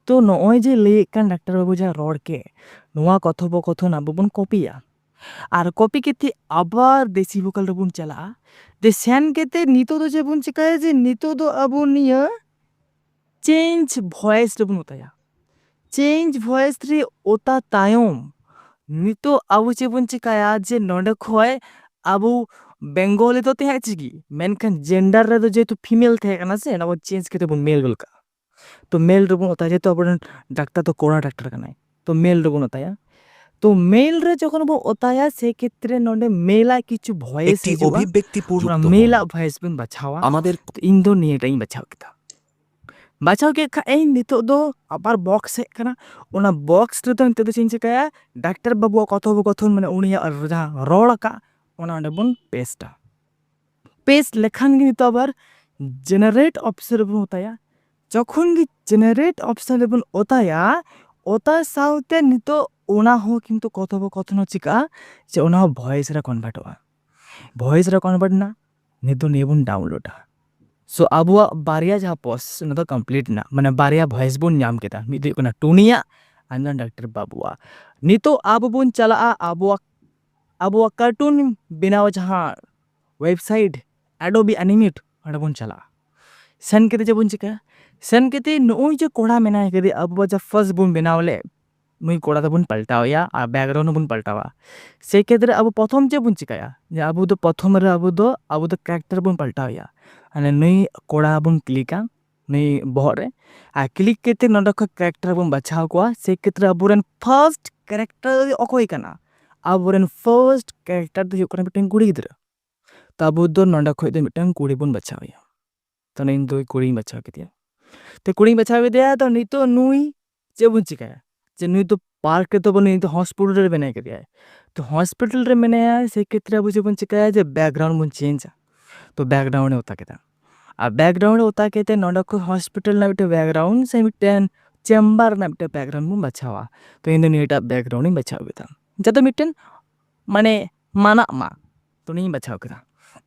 ᱛᱚ ᱱᱚᱜᱼᱚᱭ ᱡᱮ ᱞᱟᱹᱭᱮᱫ ᱠᱟᱱ ᱰᱟᱠᱛᱟᱨ ᱵᱟᱹᱵᱩ ᱡᱟᱦᱟᱸ ᱨᱚᱲ ᱠᱮ, ᱱᱚᱣᱟ ᱠᱚᱛᱷᱚᱯᱚᱠᱚᱛᱷᱚᱱ ᱟᱵᱚ ᱵᱚᱱ ᱠᱚᱯᱤᱭᱟ᱾ ᱟᱨ ᱠᱚᱯᱤ ᱠᱟᱛᱮ ᱟᱵᱟᱨ ᱫᱮᱥᱤ ᱵᱷᱳᱠᱟᱞ ᱨᱮᱵᱚᱱ ᱪᱟᱞᱟᱜᱼᱟ᱾ ᱫᱮ ᱥᱮᱱ ᱠᱟᱛᱮ ᱱᱤᱛᱚᱜ ᱫᱚ ᱪᱮᱫ ᱵᱚᱱ ᱪᱤᱠᱟᱹᱭᱟ ᱡᱮ ᱱᱤᱛᱚᱜ ᱫᱚ ᱟᱵᱚ ᱱᱤᱭᱟᱹ ᱪᱮᱧᱡᱽ ᱵᱷᱚᱭᱮᱥ ᱨᱮᱵᱚᱱ ᱚᱛᱟᱭᱟ᱾ ᱪᱮᱧᱡᱽ ᱵᱷᱚᱭᱮᱥ ᱨᱮ ᱚᱛᱟ ᱛᱟᱭᱚᱢ ᱱᱤᱛᱚᱜ ᱟᱵᱚ ᱪᱮᱫ ᱵᱚᱱ ᱪᱤᱠᱟᱹᱭᱟ ᱡᱮ ᱱᱚᱰᱮ ᱠᱷᱚᱡ ᱟᱵᱚ ᱵᱮᱝᱜᱚᱞᱤ ᱫᱚ ᱛᱟᱦᱮᱸ ᱪᱤᱠᱤ, ᱢᱮᱱᱠᱷᱟᱱ ᱡᱮᱱᱰᱟᱨ ᱨᱮᱫᱚ ᱡᱮᱦᱮᱛᱩ ᱯᱷᱤᱢᱮᱞ ᱛᱟᱦᱮᱸ ᱠᱟᱱᱟ ᱥᱮ, ᱚᱱᱟ ᱵᱚᱱ ᱪᱮᱧᱡᱽ ᱠᱟᱛᱮ ᱵᱚᱱ ᱢᱮᱞ ᱜᱚᱫ ᱠᱟᱜᱼᱟ᱾ ᱛᱚ ᱢᱮᱞ ᱨᱮᱵᱚᱱ ᱚᱛᱟᱭᱟ, ᱡᱮᱦᱮᱛᱩ ᱟᱵᱚᱨᱮᱱ ᱰᱟᱠᱛᱟᱨ ᱫᱚ ᱠᱚᱲᱟ ᱰᱟᱠᱛᱟᱨ ᱠᱟᱱᱟᱭ, ᱛᱚ ᱢᱮᱞ ᱨᱮᱵᱚᱱ ᱚᱛᱟᱭᱟ᱾ ᱛᱚ ᱢᱮᱞ ᱨᱮ ᱡᱚᱠᱷᱚᱱ ᱵᱚᱱ ᱚᱛᱟᱭᱟ, ᱥᱮ ᱠᱷᱮᱛᱨᱮ ᱱᱚᱰᱮ ᱢᱮᱞᱟᱜ ᱠᱤᱪᱷᱩ ᱵᱷᱚᱭᱮᱥ একটি হᱤᱡᱩᱜᱼᱟ, ᱚভিব্যক্তিপূর্ণ ᱚᱱᱟ ᱢᱚᱱ। ᱢᱮᱞᱟᱜ ᱵᱷᱚᱭᱮᱥ ᱵᱚᱱ ᱵᱟᱪᱷᱟᱣᱟ᱾ আমাদের ᱛᱚ ᱤᱧ ᱫᱚ ᱱᱤᱭᱟᱹᱴᱟᱜ ᱤᱧ ᱵᱟᱪᱷᱟᱣ ᱠᱮᱫᱟ᱾ ᱵᱟᱪᱷᱟᱣ ᱠᱮᱫ ᱠᱷᱟᱡ ᱤᱧ, ᱱᱤᱛᱚᱜ ᱫᱚ ᱟᱵᱟᱨ ᱵᱚᱠᱥ ᱦᱮᱡ ᱠᱟᱱᱟ᱾ ᱚᱱᱟ ᱵᱚᱠᱥ ᱨᱮᱫᱚ ᱱᱤᱛᱚᱜ ᱫᱚ ᱪᱮᱫ ᱤᱧ ᱪᱤᱠᱟᱹᱭᱟ? ᱰᱟᱠᱛᱟᱨ ᱵᱟᱹᱵᱩᱣᱟᱜ ᱠᱚᱛᱷᱚᱯᱚᱠᱚᱛᱷᱚᱱ, ᱢᱟᱱᱮ ᱩᱱᱤᱭᱟᱜ ᱡᱟᱦᱟᱸ ᱨᱚᱲ ᱟᱠᱟᱫ, ᱚᱱᱟ ᱚᱸᱰᱮ ᱵᱚᱱ ᱯᱮᱥᱴᱟ᱾ ᱯᱮᱥᱴ ᱞᱮᱠᱷᱟᱱ ᱜᱮ ᱱᱤᱛᱚᱜ ᱟᱵᱟᱨ ᱡᱮᱱᱟᱨᱮᱴ ᱚᱯᱥᱮᱱ ᱨᱮᱵᱚᱱ ᱚᱛᱟᱭᱟ᱾ ᱡᱚᱠᱷᱚᱱ ᱜᱮ ᱡᱮᱱᱟᱨᱮᱴ ᱚᱯᱥᱚᱱ ᱨᱮᱵᱚᱱ ᱚᱛᱟᱭᱟ, ᱚᱛᱟ ᱥᱟᱶᱛᱮ ᱱᱤᱛᱚᱜ ᱚᱱᱟ ᱦᱚᱸ ᱠᱤᱱᱛᱩ ᱠᱚᱛᱷᱚᱯᱚᱠᱚᱛᱷᱚᱱ ᱦᱚᱸ ᱪᱤᱠᱟᱹᱜᱼᱟ, ᱡᱮ ᱚᱱᱟ ᱦᱚᱸ ᱵᱷᱚᱭᱮᱥ ᱨᱮ ᱠᱚᱱᱵᱷᱟᱨᱴᱚᱜᱼᱟ᱾ ᱵᱷᱚᱭᱮᱥ ᱨᱮ ᱠᱚᱱᱵᱷᱟᱨᱴ ᱮᱱᱟ, ᱱᱤᱛᱚᱜ ᱱᱤᱭᱟᱹ ᱵᱚᱱ ᱰᱟᱣᱩᱱᱞᱳᱰᱟ᱾ ᱥᱳ ᱟᱵᱚᱣᱟᱜ ᱵᱟᱨᱭᱟ ᱡᱟᱦᱟᱸ ᱯᱨᱚᱥᱮᱥ, ᱚᱱᱟ ᱫᱚ ᱠᱚᱢᱯᱞᱤᱴ ᱮᱱᱟ, ᱢᱟᱱᱮ ᱵᱟᱨᱭᱟ ᱵᱷᱚᱭᱮᱥ ᱵᱚᱱ ᱧᱟᱢ ᱠᱮᱫᱟ, ᱢᱤᱫ ᱫᱚ ᱦᱩᱭᱩᱜ ᱠᱟᱱᱟ ᱴᱩᱱᱤᱭᱟᱜ ᱟᱨ ᱢᱤᱫ ᱰᱟᱠᱛᱟᱨ ᱵᱟᱹᱵᱩᱣᱟᱜ᱾ ᱱᱤᱛᱚᱜ ᱟᱵᱚ ᱵᱚᱱ ᱪᱟᱞᱟᱜᱼᱟ ᱟᱵᱚᱣᱟᱜ, ᱟᱵᱚᱣᱟᱜ ᱠᱟᱨᱴᱩᱱ ᱵᱮᱱᱟᱣ ᱡᱟᱦᱟᱸ ᱣᱮᱵᱥᱟᱭᱤᱴ Adobe Animate, ᱚᱸᱰᱮ ᱵᱚᱱ ᱪᱟᱞᱟᱜᱼᱟ᱾ ᱥᱮᱱ ᱠᱟᱛᱮ ᱪᱮᱫ ᱵᱚᱱ ᱪᱤᱠᱟᱹᱭᱟ? ᱥᱮᱱ ᱠᱟᱛᱮ ᱱᱚᱜᱼᱚᱭ ᱡᱮ ᱠᱚᱲᱟ ᱢᱮᱱᱟᱭ ᱠᱟᱫᱮ, ᱟᱵᱚᱣᱟᱜ ᱡᱟᱦᱟᱸ ᱯᱷᱟᱨᱥᱴ ᱵᱚᱱ ᱵᱮᱱᱟᱣ ᱞᱮᱫ, ᱱᱩᱭ ᱠᱚᱲᱟ ᱫᱚᱵᱚᱱ ᱯᱟᱞᱴᱟᱣ ᱮᱭᱟ ᱟᱨ ᱵᱮᱠᱜᱨᱟᱣᱩᱱᱰ ᱦᱚᱸᱵᱚᱱ ᱯᱟᱞᱴᱟᱣᱟ᱾ ᱥᱮ ᱠᱷᱮᱛᱨᱮ ᱟᱵᱚ ᱯᱨᱚᱛᱷᱚᱢ ᱪᱮᱫ ᱵᱚᱱ ᱪᱤᱠᱟᱹᱭᱟ? ᱡᱮ ᱟᱵᱚ ᱫᱚ ᱯᱨᱚᱛᱷᱚᱢ ᱨᱮ ᱟᱵᱚ ᱫᱚ, ᱟᱵᱚ ᱫᱚ ᱠᱮᱨᱮᱠᱴᱟᱨ ᱵᱚᱱ ᱯᱟᱞᱴᱟᱣ ᱮᱭᱟ᱾ ᱢᱟᱱᱮ ᱱᱩᱭ ᱠᱚᱲᱟ ᱵᱚᱱ ᱠᱞᱤᱠᱟ, ᱱᱩᱭ ᱵᱚᱦᱚᱜ ᱨᱮ, ᱟᱨ ᱠᱞᱤᱠ ᱠᱟᱛᱮ ᱱᱚᱰᱮ ᱠᱷᱚᱱ ᱠᱮᱨᱮᱠᱴᱟᱨ ᱵᱚᱱ ᱵᱟᱪᱷᱟᱣ ᱠᱚᱣᱟ᱾ ᱥᱮ ᱠᱷᱮᱛᱨᱮ ᱟᱵᱚᱨᱮᱱ ᱯᱷᱟᱨᱥᱴ ᱠᱮᱨᱮᱠᱴᱟᱨ ᱚᱠᱚᱭ ᱠᱟᱱᱟ? ᱟᱵᱚᱨᱮᱱ ᱯᱷᱟᱨᱥᱴ ᱠᱮᱨᱮᱠᱴᱟᱨ ᱫᱚ ᱦᱩᱭᱩᱜ ᱠᱟᱱᱟ ᱢᱤᱫᱴᱮᱱ ᱠᱩᱲᱤ ᱜᱤᱫᱽᱨᱟᱹ᱾ ᱛᱚ ᱟᱵᱚ ᱫᱚ ᱱᱚᱰᱮ ᱠᱷᱚᱱ ᱫᱚ ᱢᱤᱫᱴᱟᱝ ᱠᱩᱲᱤ ᱵᱚᱱ ᱵᱟᱪᱷᱟᱣ ᱮᱭᱟ᱾ ᱛᱚ ᱤᱧ ᱫᱚ ᱠᱩᱲᱤᱧ ᱵᱟᱪᱷᱟᱣ ᱠᱮᱫᱮᱭᱟ᱾ ᱛᱚ ᱠᱩᱲᱤᱧ ᱵᱟᱪᱷᱟᱣ ᱠᱮᱫᱮᱭᱟ, ᱛᱚ ᱱᱤᱛᱚᱜ ᱱᱩᱭ ᱪᱮᱫ ᱵᱚᱱ ᱪᱤᱠᱟᱹᱭᱟ? ᱡᱮ ᱱᱩᱭ ᱫᱚ ᱯᱟᱨᱠ ᱨᱮᱫᱚ ᱵᱟᱹᱱᱩᱭ, ᱱᱩᱭ ᱫᱚ ᱦᱚᱥᱯᱤᱴᱟᱞ ᱨᱮ ᱢᱮᱱᱟᱭ ᱠᱮᱫᱮᱭᱟ᱾ ᱛᱚ ᱦᱚᱥᱯᱤᱴᱟᱞ ᱨᱮ ᱢᱮᱱᱟᱭᱟ, ᱥᱮ ᱠᱷᱮᱛᱨᱮ ᱟᱵᱚ ᱪᱮᱫ ᱵᱚᱱ ᱪᱤᱠᱟᱹᱭᱟ? ᱡᱮ ᱵᱮᱠᱜᱨᱟᱣᱩᱱᱰ ᱵᱚᱱ ᱪᱮᱧᱡᱟ᱾ ᱛᱚ ᱵᱮᱠᱜᱨᱟᱣᱩᱱᱰ ᱮ ᱚᱛᱟ ᱠᱮᱫᱟ, ᱟᱨ ᱵᱮᱠᱜᱨᱟᱣᱩᱱᱰ ᱮ ᱚᱛᱟ ᱠᱮᱫ ᱛᱮ ᱱᱚᱰᱮ ᱠᱷᱚᱱ ᱦᱚᱥᱯᱤᱴᱟᱞ ᱨᱮᱱᱟᱜ ᱢᱤᱫᱴᱮᱱ ᱵᱮᱠᱜᱨᱟᱣᱩᱱᱰ ᱥᱮ ᱢᱤᱫᱴᱮᱱ ᱪᱮᱢᱵᱟᱨ ᱨᱮᱱᱟᱜ ᱢᱤᱫᱴᱮᱱ ᱵᱮᱠᱜᱨᱟᱣᱩᱱᱰ ᱵᱚᱱ ᱵᱟᱪᱷᱟᱣᱟ᱾ ᱛᱚ ᱤᱧ ᱫᱚ ᱱᱤᱭᱟᱹᱴᱟᱜ ᱵᱮᱠᱜᱨᱟᱣᱩᱱᱰ ᱤᱧ ᱵᱟᱪᱷᱟᱣ ᱠᱮᱫᱟ, ᱡᱟᱛᱮ ᱢᱤᱫᱴᱮᱱ ᱢᱟᱱᱮ ᱢᱟᱱᱟᱜ ᱢᱟ᱾ ᱛᱚ ᱱᱤᱭᱟᱹᱧ ᱵᱟᱪᱷᱟᱣ ᱠᱮᱫᱟ᱾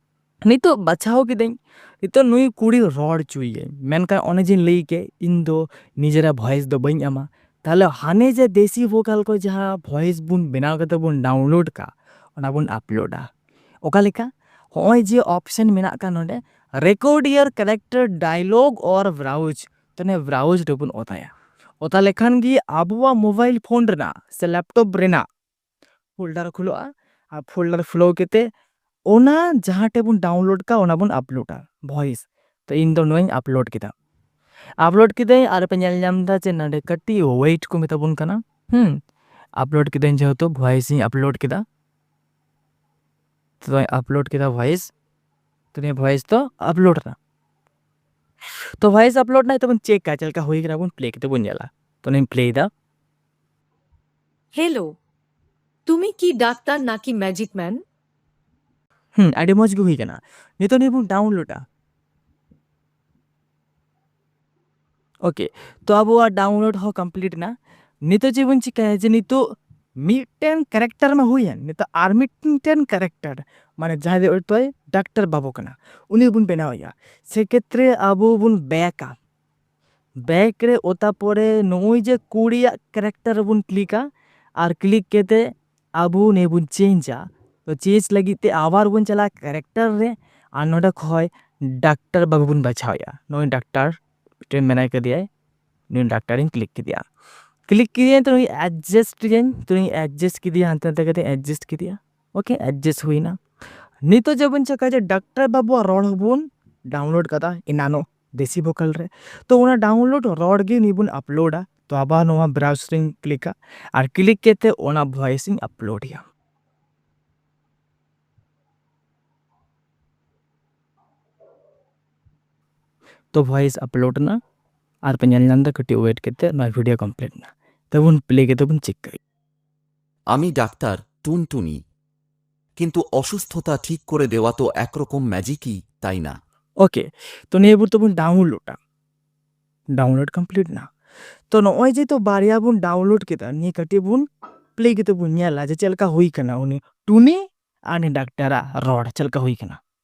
ᱱᱤᱛᱚᱜ ᱵᱟᱪᱷᱟᱣ ᱠᱤᱫᱟᱹᱧ, ᱱᱤᱛᱚᱜ ᱱᱩᱭ ᱠᱩᱲᱤ ᱨᱚᱲ ᱦᱚᱪᱚᱭᱮᱭᱟᱹᱧ, ᱢᱮᱱᱠᱷᱟᱱ ᱚᱱᱮ ᱡᱮᱧ ᱞᱟᱹᱭ ᱠᱮᱫ, ᱤᱧ ᱫᱚ ᱱᱤᱡᱮᱨᱟᱜ ᱵᱷᱚᱭᱮᱥ ᱫᱚ ᱵᱟᱹᱧ ᱮᱢᱟ᱾ ᱛᱟᱦᱞᱮ ᱦᱟᱱᱮ ᱡᱮ ᱫᱮᱥᱤ ᱵᱷᱳᱠᱟᱞ ᱠᱚ ᱡᱟᱦᱟᱸ ᱵᱷᱚᱭᱮᱥ ᱵᱚᱱ ᱵᱮᱱᱟᱣ ᱠᱟᱛᱮ ᱵᱚᱱ ᱰᱟᱣᱩᱱᱞᱳᱰ ᱠᱟᱜ, ᱚᱱᱟ ᱵᱚᱱ ᱟᱯᱞᱳᱰᱟ᱾ ᱚᱠᱟ ᱞᱮᱠᱟ? ᱦᱚᱸᱜᱼᱚᱭ ᱡᱮ ᱚᱯᱥᱮᱱ ᱢᱮᱱᱟᱜ ᱠᱟᱱ ᱱᱚᱰᱮ, record your character dialogue or browse, ᱛᱟᱦᱞᱮ ᱵᱨᱟᱣᱩᱡᱽ ᱨᱮᱵᱚᱱ ᱚᱛᱟᱭᱟ᱾ ᱚᱛᱟ ᱞᱮᱠᱷᱟᱱ ᱜᱮ ᱟᱵᱚᱣᱟᱜ ᱢᱳᱵᱟᱭᱤᱞ ᱯᱷᱳᱱ ᱨᱮᱱᱟᱜ ᱥᱮ ᱞᱮᱯᱴᱚᱯ ᱨᱮᱱᱟᱜ ᱯᱷᱳᱞᱰᱟᱨ ᱠᱷᱩᱞᱟᱹᱜᱼᱟ᱾ ᱟᱨ ᱯᱷᱳᱞᱰᱟᱨ ᱠᱷᱩᱞᱟᱹᱣ ᱠᱟᱛᱮ ᱚᱱᱟ ᱡᱟᱦᱟᱸ ᱴᱷᱮᱡ ᱵᱚᱱ ᱰᱟᱣᱩᱱᱞᱳᱰ ᱠᱟᱜ, ᱚᱱᱟ ᱵᱚᱱ ᱟᱯᱞᱳᱰᱟ ᱵᱷᱚᱭᱮᱥ᱾ ᱛᱚ ᱤᱧ ᱫᱚ ᱱᱚᱣᱟᱧ ᱟᱯᱞᱳᱰ ᱠᱮᱫᱟ᱾ ᱟᱯᱞᱳᱰ ᱠᱤᱫᱟᱹᱧ ᱟᱨ ᱯᱮ ᱧᱮᱞ ᱧᱟᱢ ᱮᱫᱟ ᱡᱮ ᱱᱚᱰᱮ ᱠᱟᱹᱴᱤᱡ ᱣᱮᱴ ᱠᱚ ᱢᱮᱛᱟ ᱵᱚᱱ ᱠᱟᱱᱟ᱾ ᱦᱩᱸ, ᱟᱯᱞᱳᱰ ᱠᱤᱫᱟᱹᱧ, ᱡᱮᱦᱮᱛᱩ ᱵᱷᱚᱭᱮᱥ ᱤᱧ ᱟᱯᱞᱳᱰ ᱠᱮᱫᱟ, ᱛᱚ ᱟᱯᱞᱳᱰ ᱠᱮᱫᱟ ᱵᱷᱚᱭᱮᱥ᱾ ᱛᱚ ᱱᱤᱭᱟᱹ ᱵᱷᱚᱭᱮᱥ ᱫᱚ ᱟᱯᱞᱳᱰ ᱮᱱᱟ᱾ ᱛᱚ ᱵᱷᱚᱭᱮᱥ ᱟᱯᱞᱳᱰ ᱮᱱᱟ, ᱱᱤᱛᱚᱜ ᱵᱚᱱ ᱪᱮᱠᱟ ᱪᱮᱫ ᱞᱮᱠᱟ ᱦᱩᱭ ᱠᱟᱱᱟ, ᱵᱚᱱ ᱯᱞᱮ ᱠᱟᱛᱮ ᱵᱚᱱ ᱧᱮᱞᱟ᱾ ᱛᱚ ᱱᱚᱣᱟᱧ ᱯᱞᱮᱭᱮᱫᱟ᱾ হ্যালো, তুমি কি ডাক্তার নাকি ম্যাজিক ম্যান? হুম, ᱟᱹᱰᱤ ᱢᱚᱡᱽ ᱜᱮ ᱦᱩᱭ ᱠᱟᱱᱟ᱾ ᱱᱤᱛᱚᱜ ᱱᱤᱭᱟᱹ ᱵᱚᱱ ᱰᱟᱣᱩᱱᱞᱳᱰᱟ᱾ ᱳᱠᱮ, ᱛᱚ ᱟᱵᱚᱣᱟᱜ ᱰᱟᱣᱩᱱᱞᱳᱰ ᱦᱚᱸ ᱠᱚᱢᱯᱞᱤᱴ ᱮᱱᱟ᱾ ᱱᱤᱛᱚᱜ ᱪᱮᱫ ᱵᱚᱱ ᱪᱤᱠᱟᱹᱭᱟ ᱡᱮ ᱱᱤᱛᱚᱜ ᱢᱤᱫᱴᱮᱱ ᱠᱮᱨᱮᱠᱴᱟᱨ ᱢᱟ ᱦᱩᱭᱮᱱ, ᱱᱤᱛᱚᱜ ᱟᱨ ᱢᱤᱫᱴᱮᱱ ᱠᱮᱨᱮᱠᱴᱟᱨ, ᱢᱟᱱᱮ ᱡᱟᱦᱟᱸᱭ ᱫᱚ ᱦᱚᱭᱛᱳᱭ ᱰᱟᱠᱛᱟᱨ ᱵᱟᱹᱵᱩ ᱠᱟᱱᱟ, ᱩᱱᱤ ᱵᱚᱱ ᱵᱮᱱᱟᱣᱮᱭᱟ᱾ ᱥᱮᱠᱷᱮᱛᱨᱮ ᱟᱵᱚ ᱵᱚᱱ ᱵᱮᱠᱟ, ᱵᱮᱠ ᱨᱮ ᱚᱛᱟ ᱯᱚᱨᱮ ᱱᱚᱜᱼᱚᱭ ᱡᱮ ᱠᱩᱲᱤᱭᱟᱜ ᱠᱮᱨᱮᱠᱴᱟᱨ ᱨᱮᱵᱚᱱ ᱠᱞᱤᱠᱟ, ᱟᱨ ᱠᱞᱤᱠ ᱠᱟᱛᱮ ᱟᱵᱚ ᱱᱤᱭᱟᱹ ᱵᱚᱱ ᱪᱮᱧᱡᱟ᱾ ᱛᱚ ᱪᱮᱧᱡᱽ ᱞᱟᱹᱜᱤᱫ ᱛᱮ ᱟᱵᱟᱨ ᱵᱚᱱ ᱪᱟᱞᱟᱜᱼᱟ ᱠᱮᱨᱮᱠᱴᱟᱨ ᱨᱮ, ᱟᱨ ᱱᱚᱰᱮ ᱠᱷᱚᱡ ᱰᱟᱠᱛᱟᱨ ᱵᱟᱹᱵᱩ ᱵᱚᱱ ᱵᱟᱪᱷᱟᱣᱮᱭᱟ᱾ ᱱᱚᱜᱼᱚᱭ ᱰᱟᱠᱛᱟᱨ ᱢᱤᱫᱴᱮᱱ ᱢᱮᱱᱟᱭ ᱠᱟᱫᱮᱭᱟᱭ, ᱱᱩᱭ ᱰᱟᱠᱛᱟᱨᱤᱧ ᱠᱞᱤᱠ ᱠᱮᱫᱮᱭᱟ᱾ ᱠᱞᱤᱠ ᱠᱮᱫᱮᱭᱟᱹᱧ ᱛᱚ ᱱᱩᱭ ᱮᱰᱡᱟᱥᱴ ᱮᱭᱟᱹᱧ, ᱛᱚ ᱱᱩᱭ ᱮᱰᱡᱟᱥᱴ ᱠᱮᱫᱮᱭᱟ, ᱦᱟᱱᱛᱮ ᱱᱟᱛᱮ ᱠᱟᱛᱮ ᱮᱰᱡᱟᱥᱴ ᱠᱮᱫᱮᱭᱟ᱾ ᱳᱠᱮ, ᱮᱰᱡᱟᱥᱴ ᱦᱩᱭᱱᱟ᱾ ᱱᱤᱛᱚᱜ ᱡᱮ ᱵᱚᱱ ᱪᱮᱠᱟᱭᱟ ᱡᱮ ᱰᱟᱠᱛᱟᱨ ᱵᱟᱹᱵᱩᱣᱟᱜ ᱨᱚᱲ ᱦᱚᱸᱵᱚᱱ ᱰᱟᱣᱩᱱᱞᱳᱰ ᱠᱟᱫᱟ ᱮᱱᱟᱱᱚᱜ ᱰᱮᱥᱤ ᱵᱷᱳᱠᱟᱞ ᱨᱮ, ᱛᱚ ᱚᱱᱟ ᱰᱟᱣᱩᱱᱞᱳᱰ ᱨᱚᱲ ᱜᱮ ᱱᱤᱭᱟᱹ ᱵᱚᱱ ᱟᱯᱞᱳᱰᱟ᱾ ᱛᱚ ᱟᱵᱟᱨ ᱱᱚᱣᱟ ᱵᱨᱟᱣᱩᱡᱽ ᱨᱤᱧ ᱠᱞᱤᱠᱟ, ᱟᱨ ᱠᱞᱤᱠ ᱠᱟᱛᱮ ᱚᱱᱟ ᱵᱷᱚᱭᱮᱥ ᱤᱧ ᱟᱯᱞᱳᱰ ᱮᱭᱟ᱾ ᱛᱚ ᱵᱷᱚᱭᱮᱥ ᱟᱯᱞᱳᱰ ᱮᱱᱟ, ᱟᱨ ᱯᱮ ᱧᱮᱞ ᱧᱟᱢ ᱮᱫᱟ, ᱠᱟᱹᱴᱤᱡ ᱣᱮᱴ ᱠᱟᱛᱮ ᱱᱚᱣᱟ ᱵᱷᱤᱰᱤᱭᱳ ᱠᱚᱢᱯᱞᱤᱴ ᱮᱱᱟ᱾ ᱛᱚ ᱵᱚᱱ ᱯᱞᱮ ᱠᱟᱛᱮ ᱵᱚᱱ ᱪᱮᱠ ᱠᱟᱜ᱾ আমি ডাক্তার টুনটুনি, কিন্তু অসুস্থতা ঠিক করে দেওয়া তো একরকম ম্যাজিকই, তাই না? ᱳᱠᱮ, ᱛᱚ ᱱᱤᱭᱟᱹ ᱵᱚᱱ ᱛᱚ ᱵᱚᱱ ᱰᱟᱣᱩᱱᱞᱳᱰᱟ, ᱰᱟᱣᱩᱱᱞᱳᱰ ᱠᱚᱢᱯᱞᱤᱴ ᱮᱱᱟ᱾ ᱛᱚ ᱱᱚᱜᱼᱚᱭ ᱡᱮ ᱛᱚ ᱵᱟᱨᱭᱟ ᱵᱚᱱ ᱰᱟᱣᱩᱱᱞᱳᱰ ᱠᱮᱫᱟ, ᱱᱤᱭᱟᱹ ᱠᱟᱹᱴᱤᱡ ᱵᱚᱱ ᱯᱞᱮ ᱠᱟᱛᱮ ᱵᱚᱱ ᱧᱮᱞᱟ ᱡᱮ ᱪᱮᱫ ᱞᱮᱠᱟ ᱦᱩᱭ ᱠᱟᱱᱟ ᱩᱱᱤ ᱴᱩᱱᱤ ᱟᱨ ᱩᱱᱤ ᱰᱟᱠᱛᱟᱨᱟᱜ ᱨᱚᱲ ᱪᱮᱫ ᱞᱮᱠᱟ ᱦᱩᱭ ᱠᱟᱱᱟ᱾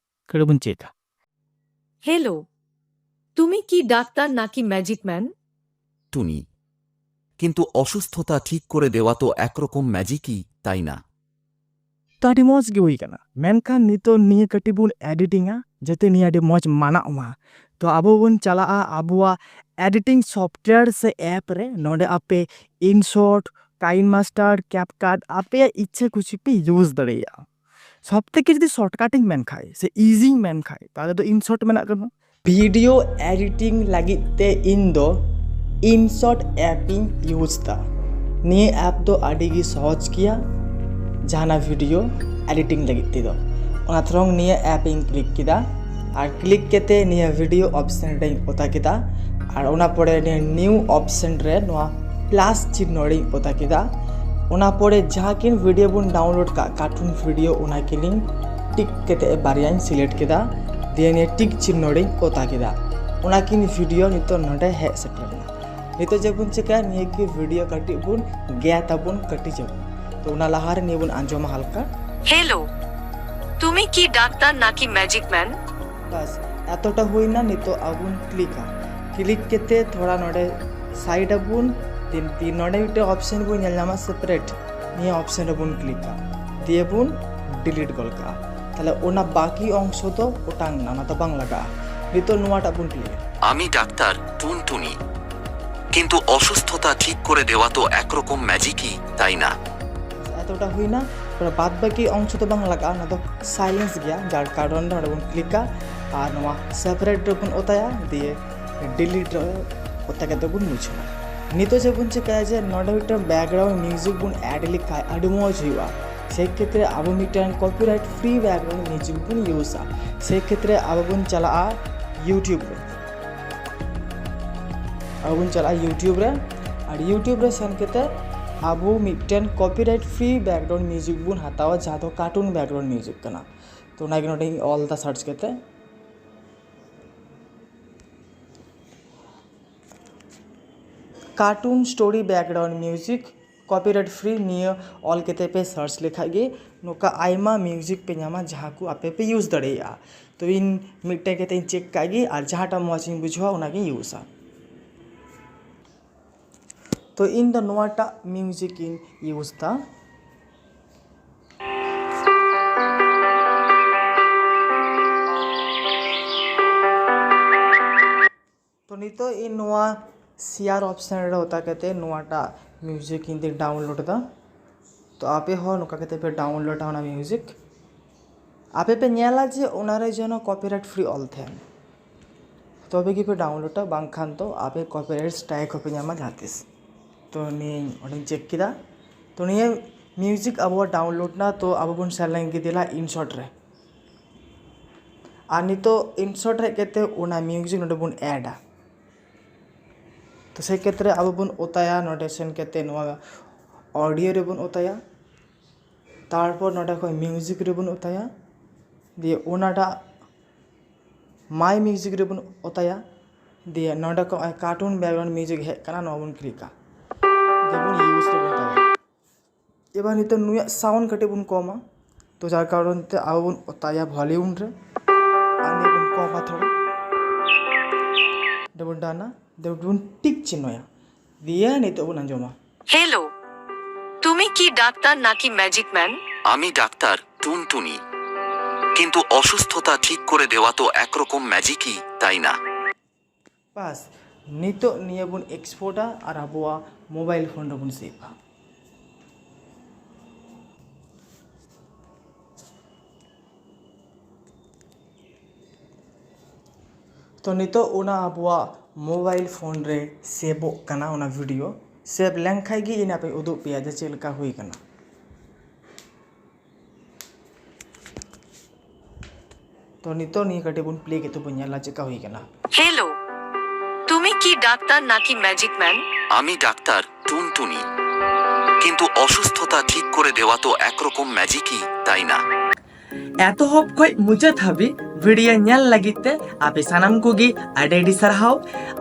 ᱠᱟᱹᱴᱤᱡ ᱵᱚᱱ ᱪᱮᱠᱟ᱾ হ্যালো, তুমি কি ডাক্তার নাকি ম্যাজিক ম্যান? টুনি, কিন্তু অসুস্থতা ঠিক করে দেওয়া তো একরকম ম্যাজিকই, তাই না? ᱛᱚ ᱟᱹᱰᱤ ᱢᱚᱡᱽ ᱜᱮ ᱦᱩᱭ ᱠᱟᱱᱟ, ᱢᱮᱱᱠᱷᱟᱱ ᱱᱤᱛᱚᱜ ᱱᱤᱭᱟᱹ ᱠᱟᱹᱴᱤᱡ ᱵᱚᱱ ᱮᱰᱤᱴᱤᱝᱟ ᱡᱟᱛᱮ ᱱᱤᱭᱟᱹ ᱟᱹᱰᱤ ᱢᱚᱡᱽ ᱢᱟᱱᱟᱜ ᱢᱟ᱾ ᱛᱚ ᱟᱵᱚ ᱵᱚᱱ ᱪᱟᱞᱟᱜᱼᱟ ᱟᱵᱚᱣᱟᱜ ᱮᱰᱤᱴᱤᱝ ᱥᱚᱯᱷᱴᱣᱮᱭᱟᱨ ᱥᱮ ᱮᱯ ᱨᱮ᱾ ᱱᱚᱰᱮ ᱟᱯᱮ InShot, KineMaster, CapCut ᱟᱯᱮᱭᱟᱜ ᱤᱪᱪᱷᱟᱹ ᱠᱩᱥᱤ ᱯᱮ ᱤᱭᱩᱡᱽ ᱫᱟᱲᱮᱭᱟᱜᱼᱟ᱾ ᱥᱚᱵ ᱛᱷᱮᱠᱮ ᱡᱩᱫᱤ ᱥᱚᱨᱴᱠᱟᱴ ᱤᱧ ᱢᱮᱱ ᱠᱷᱟᱡ ᱥᱮ ᱤᱡᱤᱧ ᱢᱮᱱ ᱠᱷᱟᱡ, ᱛᱟᱦᱚᱞᱮ ᱫᱚ InShot ᱢᱮᱱᱟᱜ ᱠᱟᱫᱟ᱾ ᱵᱷᱤᱰᱤᱭᱳ ᱮᱰᱤᱴᱤᱝ ᱞᱟᱹᱜᱤᱫ ᱛᱮ ᱤᱧ ᱫᱚ InShot ᱮᱯ ᱤᱧ ᱤᱭᱩᱡᱽ ᱫᱟ᱾ ᱱᱤᱭᱟᱹ ᱮᱯ ᱫᱚ ᱟᱹᱰᱤ ᱜᱮ ᱥᱚᱦᱚᱡᱽ ᱜᱮᱭᱟ ᱡᱟᱦᱟᱱᱟᱜ ᱵᱷᱤᱰᱤᱭᱳ ᱮᱰᱤᱴᱤᱝ ᱞᱟᱹᱜᱤᱫ ᱛᱮᱫᱚ᱾ ᱚᱱᱟ ᱛᱷᱚᱨᱚᱝ ᱱᱤᱭᱟᱹ ᱮᱯ ᱤᱧ ᱠᱞᱤᱠ ᱠᱮᱫᱟ, ᱟᱨ ᱠᱞᱤᱠ ᱠᱟᱛᱮ ᱱᱤᱭᱟᱹ ᱵᱷᱤᱰᱤᱭᱳ ᱚᱯᱥᱮᱱ ᱨᱮᱧ ᱚᱛᱟ ᱠᱮᱫᱟ, ᱟᱨ ᱚᱱᱟ ᱯᱚᱨᱮ ᱱᱤᱭᱟᱹ ᱱᱤᱭᱩ ᱚᱯᱥᱮᱱ ᱨᱮ ᱱᱚᱣᱟ ᱯᱞᱟᱥ ᱪᱤᱱᱦᱚ ᱨᱮᱧ ᱚᱛᱟ ᱠᱮᱫᱟ᱾ ᱚᱱᱟ ᱯᱚᱨᱮ ᱡᱟᱦᱟᱸ ᱠᱤᱱ ᱵᱷᱤᱰᱤᱭᱳ ᱵᱚᱱ ᱰᱟᱣᱩᱱᱞᱳᱰ ᱠᱟᱜ, ᱠᱟᱨᱴᱩᱱ ᱵᱷᱤᱰᱤᱭᱳ, ᱚᱱᱟ ᱠᱤᱱᱤᱧ ᱴᱤᱠ ᱠᱟᱛᱮ ᱵᱟᱨᱭᱟᱧ ᱥᱤᱞᱮᱠᱴ ᱠᱮᱫᱟ, ᱫᱤᱭᱮ ᱱᱤᱭᱟᱹ ᱴᱤᱠ ᱪᱤᱱᱦᱚ ᱨᱮᱧ ᱚᱛᱟ ᱠᱮᱫᱟ᱾ ᱚᱱᱟᱠᱤᱱ ᱵᱷᱤᱰᱤᱭᱳ ᱱᱤᱛᱚᱜ ᱱᱚᱰᱮ ᱦᱮᱡ ᱥᱮᱴᱮᱨ ᱮᱱᱟ᱾ ᱱᱤᱛᱚᱜ ᱪᱮᱫ ᱵᱚᱱ ᱪᱤᱠᱟᱹᱭᱟ, ᱱᱤᱭᱟᱹ ᱠᱤ ᱵᱷᱤᱰᱤᱭᱳ ᱠᱟᱹᱴᱤᱡ ᱵᱚᱱ ᱜᱮᱫ ᱟᱵᱚᱱ, ᱠᱟᱹᱴᱤᱡ ᱟᱵᱚᱱ᱾ ᱛᱚ ᱚᱱᱟ ᱞᱟᱦᱟᱨᱮ ᱱᱤᱭᱟᱹ ᱵᱚᱱ ᱟᱸᱡᱚᱢᱟ ᱦᱟᱞᱠᱟ᱾ ᱦᱮᱞᱳ, ᱛᱩᱢᱤ ᱠᱤ ᱰᱟᱠᱛᱟᱨ ᱱᱟᱠᱤ ᱢᱮᱡᱤᱠ ᱢᱮᱱ? ᱵᱟᱥ, ᱮᱛᱚᱴᱟ ᱦᱩᱭᱱᱟ᱾ ᱱᱤᱛᱚᱜ ᱟᱵᱚ ᱵᱚᱱ ᱠᱞᱤᱠᱟ᱾ ᱠᱞᱤᱠ ᱠᱟᱛᱮ ᱛᱷᱚᱲᱟ ᱱᱚᱰᱮ ᱥᱟᱭᱤᱰ ᱟᱵᱚᱱ, ᱫᱤᱱ ᱫᱤᱱ ᱱᱚᱰᱮ ᱢᱤᱫᱴᱮᱱ ᱚᱯᱥᱮᱱ ᱵᱚᱱ ᱧᱮᱞ ᱧᱟᱢᱟ, ᱥᱮᱯᱟᱨᱮᱴ᱾ ᱱᱤᱭᱟᱹ ᱚᱯᱥᱮᱱ ᱨᱮᱵᱚᱱ ᱠᱞᱤᱠᱟ, ᱫᱤᱭᱮ ᱵᱚᱱ ᱰᱤᱞᱤᱴ ᱜᱚᱫ ᱠᱟᱜᱼᱟ᱾ ᱛᱟᱦᱞᱮ ᱚᱱᱟ ᱵᱟᱠᱤ ᱚᱝᱥᱚ ᱫᱚ ᱚᱴᱟᱝ ᱮᱱᱟ, ᱚᱱᱟ ᱫᱚ ᱵᱟᱝ ᱞᱟᱜᱟᱜᱼᱟ᱾ ᱱᱤᱛᱚᱜ ᱱᱚᱣᱟᱴᱟᱜ ᱵᱚᱱ ᱠᱞᱤᱠᱟ᱾ আমি ডাক্তার টুনটুনি। কিন্তু অসুস্থতা ঠিক করে দেওয়া তো একরকম ম্যাজিকই, তাই না? এতটা ᱦᱩᱭᱱᱟ᱾ ᱯᱩᱨᱟᱹ ᱵᱟᱫ ᱵᱟᱹᱠᱤ ᱚᱝᱥᱚ ᱫᱚ ᱵᱟᱝ ᱞᱟᱜᱟᱜᱼᱟ, ᱚᱱᱟ ᱫᱚ ᱥᱟᱭᱞᱮᱱᱥ ᱜᱮᱭᱟ, ᱡᱟᱨ ᱠᱟᱨᱚᱱ ᱱᱚᱰᱮ ᱵᱚᱱ ᱠᱞᱤᱠᱟ ᱟᱨ ᱱᱚᱣᱟ ᱥᱮᱯᱟᱨᱮᱴ ᱨᱮᱵᱚᱱ ᱚᱛᱟᱭᱟ, ᱫᱤᱭᱮ ᱰᱤᱞᱤᱴ ᱨᱮ ᱚᱛᱟ ᱠᱟᱛᱮ ᱵᱚᱱ ᱢᱩᱪᱷᱟᱹᱣᱟ᱾ ᱱᱤᱛᱚᱜ ᱪᱮᱫ ᱵᱚᱱ ᱪᱤᱠᱟᱹᱭᱟ ᱡᱮ ᱱᱚᱰᱮ ᱢᱤᱫᱴᱟᱝ ᱵᱮᱠᱜᱨᱟᱣᱩᱱᱰ ᱢᱤᱣᱡᱤᱠ ᱵᱚᱱ ᱮᱰ ᱞᱮᱠᱷᱟᱡ ᱟᱹᱰᱤ ᱢᱚᱡᱽ ᱦᱩᱭᱩᱜᱼᱟ᱾ ᱥᱮ ᱠᱷᱮᱛᱨᱮ ᱟᱵᱚ ᱢᱤᱫᱴᱟᱝ ᱠᱚᱯᱤᱨᱟᱭᱤᱴ ᱯᱷᱨᱤ ᱵᱮᱠᱜᱨᱟᱣᱩᱱᱰ ᱢᱤᱣᱡᱤᱠ ᱵᱚᱱ ᱤᱭᱩᱡᱟ᱾ ᱥᱮ ᱠᱷᱮᱛᱨᱮ ᱟᱵᱚ ᱵᱚᱱ ᱪᱟᱞᱟᱜᱼᱟ ᱭᱩᱴᱤᱭᱩᱵᱽ ᱨᱮ᱾ ᱟᱵᱚ ᱵᱚᱱ ᱪᱟᱞᱟᱜᱼᱟ ᱭᱩᱴᱤᱭᱩᱵᱽ ᱨᱮ, ᱟᱨ ᱭᱩᱴᱤᱭᱩᱵᱽ ᱨᱮ ᱥᱮᱱ ᱠᱟᱛᱮ ᱟᱵᱚ ᱢᱤᱫᱴᱮᱱ ᱠᱚᱯᱤᱨᱟᱭᱤᱴ ᱯᱷᱨᱤ ᱵᱮᱠᱜᱨᱟᱣᱩᱱᱰ ᱢᱤᱣᱡᱤᱠ ᱵᱚᱱ ᱦᱟᱛᱟᱣᱟ, ᱡᱟᱦᱟᱸ ᱫᱚ ᱠᱟᱨᱴᱩᱱ ᱵᱮᱠᱜᱨᱟᱣᱩᱱᱰ ᱢᱤᱣᱡᱤᱠ ᱠᱟᱱᱟ᱾ ᱛᱚ ᱚᱱᱟᱜᱮ ᱱᱚᱰᱮᱧ ᱚᱞ ᱮᱫᱟ ᱥᱟᱨᱪ ᱠᱟᱛᱮ᱾ Cartoon story background music copyright free ᱱᱤᱭᱟᱹ ᱚᱞ ᱠᱟᱛᱮ ᱯᱮ ᱥᱟᱨᱪ ᱞᱮᱠᱷᱟᱡ ᱜᱮ ᱱᱚᱝᱠᱟ ᱟᱭᱢᱟ ᱢᱤᱣᱡᱤᱠ ᱯᱮ ᱧᱟᱢᱟ, ᱡᱟᱦᱟᱸ ᱠᱚ ᱟᱯᱮ ᱯᱮ ᱤᱭᱩᱡᱽ ᱫᱟᱲᱮᱭᱟᱜᱼᱟ᱾ ᱛᱚ ᱤᱧ ᱢᱤᱫᱴᱮᱡ ᱠᱟᱛᱮ ᱤᱧ ᱪᱮᱠ ᱠᱟᱜ ᱜᱮ, ᱟᱨ ᱡᱟᱦᱟᱸᱴᱟᱜ ᱢᱚᱡᱽ ᱤᱧ ᱵᱩᱡᱷᱟᱹᱣᱟ ᱚᱱᱟᱜᱤᱧ ᱤᱭᱩᱡᱟ᱾ ᱛᱚ ᱤᱧ ᱫᱚ ᱱᱚᱣᱟᱴᱟᱜ ᱢᱤᱣᱡᱤᱠ ᱤᱧ ᱤᱭᱩᱡᱽ ᱮᱫᱟ᱾ ᱛᱚ ᱱᱤᱛᱚᱜ ᱤᱧ ᱱᱚᱣᱟ ᱥᱮᱭᱟᱨ ᱚᱯᱥᱮᱱ ᱨᱮ ᱚᱛᱟ ᱠᱟᱛᱮ ᱱᱚᱣᱟᱴᱟᱜ ᱢᱤᱣᱡᱤᱠ ᱤᱧ ᱫᱚᱧ ᱰᱟᱣᱩᱱᱞᱳᱰ ᱮᱫᱟ᱾ ᱛᱚ ᱟᱯᱮ ᱦᱚᱸ ᱱᱚᱝᱠᱟ ᱠᱟᱛᱮ ᱯᱮ ᱰᱟᱣᱩᱱᱞᱳᱰᱟ ᱚᱱᱟ ᱢᱤᱣᱡᱤᱠ᱾ ᱟᱯᱮ ᱯᱮ ᱧᱮᱞᱟ ᱡᱮ ᱚᱱᱟᱨᱮ ᱡᱮᱱᱚ ᱠᱚᱯᱤᱨᱟᱭᱤᱴ ᱯᱷᱨᱤ ᱚᱞ ᱛᱟᱦᱮᱱ, ᱛᱚᱵᱮ ᱜᱮᱯᱮ ᱰᱟᱣᱩᱱᱞᱳᱰᱟ, ᱵᱟᱝᱠᱷᱟᱱ ᱫᱚ ᱟᱯᱮ ᱠᱚᱯᱤᱨᱟᱭᱤᱴ ᱥᱴᱨᱟᱭᱤᱠ ᱦᱚᱸᱯᱮ ᱧᱟᱢᱟ ᱡᱟᱦᱟᱸ ᱛᱤᱥ᱾ ᱛᱚ ᱱᱤᱭᱟᱹ ᱚᱸᱰᱮᱧ ᱪᱮᱠ ᱠᱮᱫᱟ᱾ ᱛᱚ ᱱᱤᱭᱟᱹ ᱢᱤᱣᱡᱤᱠ ᱟᱵᱚᱣᱟᱜ ᱰᱟᱣᱩᱱᱞᱳᱰ ᱱᱟ, ᱛᱚ ᱟᱵᱚ ᱵᱚᱱ ᱥᱮᱱ ᱞᱮᱱ ᱜᱮ ᱫᱮᱞᱟ ᱤᱱᱥᱚᱨᱴ ᱨᱮ᱾ ᱟᱨ ᱱᱤᱛᱚᱜ ᱤᱱᱥᱚᱨᱴ ᱦᱮᱡ ᱠᱟᱛᱮ ᱚᱱᱟ ᱢᱤᱣᱡᱤᱠ ᱱᱚᱰᱮ ᱵᱚᱱ ᱮᱰᱟ᱾ ᱛᱚ ᱥᱮ ᱠᱷᱮᱛᱨᱮ ᱟᱵᱚ ᱵᱚᱱ ᱚᱛᱟᱭᱟ ᱱᱚᱰᱮ ᱥᱮᱱ ᱠᱟᱛᱮ ᱱᱚᱣᱟ ᱚᱰᱤᱭᱳ ᱨᱮᱵᱚᱱ ᱚᱛᱟᱭᱟ, ᱛᱟᱨᱯᱚᱨ ᱱᱚᱰᱮ ᱠᱷᱚᱱ ᱢᱤᱣᱡᱤᱠ ᱨᱮᱵᱚᱱ ᱚᱛᱟᱭᱟ, ᱫᱤᱭᱮ ᱚᱱᱟᱴᱟᱜ My Music ᱨᱮᱵᱚᱱ ᱚᱛᱟᱭᱟ᱾ ᱫᱤᱭᱮ ᱱᱚᱰᱮ ᱠᱷᱚᱱ ᱱᱚᱜᱼᱚᱭ cartoon background music ᱦᱮᱡ ᱟᱠᱟᱱᱟ, ᱱᱚᱣᱟ ᱵᱚᱱ ᱠᱞᱤᱠᱟ᱾ ᱫᱤᱭᱮ ᱵᱚᱱ use ᱨᱮᱵᱚᱱ ᱚᱛᱟᱭᱟ᱾ ᱮᱵᱟᱨ ᱱᱤᱛᱚᱜ ᱱᱩᱭᱟᱜ sound ᱠᱟᱹᱴᱤᱡ ᱵᱚᱱ ᱠᱚᱢᱟ, ᱛᱚ ᱡᱟᱨ ᱠᱟᱨᱚᱱ ᱛᱮ ᱟᱵᱚ ᱵᱚᱱ ᱚᱛᱟᱭᱟ volume ᱨᱮ, ᱟᱨ ᱱᱤᱭᱟᱹ ᱵᱚᱱ ᱠᱚᱢᱟ ᱛᱷᱚᱲᱟ᱾ ᱫᱤᱭᱮ ᱵᱚᱱ ᱰᱟᱱᱟ, ᱫᱤᱭᱮ ᱵᱚᱱ ᱴᱤᱠ ᱪᱤᱱᱦᱚᱭᱟ᱾ ᱫᱤᱭᱮ ᱱᱤᱛᱚᱜ ᱵᱚᱱ ᱟᱸᱡᱚᱢᱟ᱾ হ্যালো, তুমি কি ডাক্তার নাকি ম্যাজিক ম্যান? আমি ডাক্তার, টুনটুনি। কিন্তু অসুস্থতা ঠিক করে দেওয়া তো একরকম ম্যাজিকই, তাই না? ᱵᱟᱥ, ᱱᱤᱛᱚᱜ ᱱᱤᱭᱟᱹ ᱵᱚᱱ export ᱟ ᱟᱨ ᱟᱵᱚᱣᱟᱜ mobile phone ᱨᱮᱵᱚᱱ save ᱟ᱾ ᱛᱚ ᱱᱤᱛᱚᱜ ᱚᱱᱟ ᱟᱵᱚᱣᱟᱜ mobile phone ᱨᱮ save ᱚᱜ ᱠᱟᱱᱟ ᱚᱱᱟ video᱾ Save ᱞᱮᱱᱠᱷᱟᱡ ᱜᱮ ᱤᱧ ᱟᱯᱮ ᱩᱫᱩᱜ ᱯᱮᱭᱟ ᱡᱮ ᱪᱮᱫ ᱞᱮᱠᱟ ᱦᱩᱭ ᱠᱟᱱᱟ᱾ ᱛᱚ ᱱᱤᱛᱚᱜ ᱱᱤᱭᱟᱹ ᱠᱟᱹᱴᱤᱡ ᱵᱚᱱ play ᱠᱟᱛᱮ ᱵᱚᱱ ᱧᱮᱞᱟ ᱪᱮᱫ ᱞᱮᱠᱟ ᱦᱩᱭ ᱠᱟᱱᱟ᱾ হ্যালো, তুমি কি ডাক্তার নাকি ম্যাজিক ম্যান? আমি ডাক্তার, টুনটুনি। কিন্তু অসুস্থতা ঠিক করে দেওয়া তো একরকম ম্যাজিকই, তাই না? ᱮᱛᱚᱦᱚᱵ ᱠᱷᱚᱱ ᱢᱩᱪᱟᱹᱫ ᱦᱟᱹᱵᱤᱡ ᱵᱷᱤᱰᱤᱭᱳ ᱧᱮᱞ ᱞᱟᱹᱜᱤᱫ ᱛᱮ ᱟᱯᱮ ᱥᱟᱱᱟᱢ ᱠᱚᱜᱮ ᱟᱹᱰᱤ ᱟᱹᱰᱤ ᱥᱟᱨᱦᱟᱣ᱾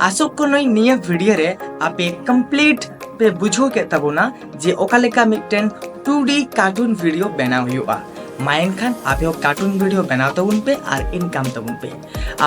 ᱟᱥᱚᱜ ᱠᱟᱹᱱᱟᱹᱧ ᱱᱤᱭᱟᱹ ᱵᱷᱤᱰᱤᱭᱳ ᱨᱮ ᱟᱯᱮ complete ᱯᱮ ᱵᱩᱡᱷᱟᱹᱣ ᱠᱮᱫ ᱛᱟᱵᱚᱱᱟ ᱡᱮ ᱚᱠᱟ ᱞᱮᱠᱟ ᱢᱤᱫᱴᱮᱱ two D cartoon video ᱵᱮᱱᱟᱣ ᱦᱩᱭᱩᱜᱼᱟ᱾ ᱢᱟ ᱮᱱᱠᱷᱟᱱ ᱟᱯᱮ ᱦᱚᱸ cartoon video ᱵᱮᱱᱟᱣ ᱛᱟᱵᱚᱱ ᱯᱮ ᱟᱨ income ᱛᱟᱵᱚᱱ ᱯᱮ᱾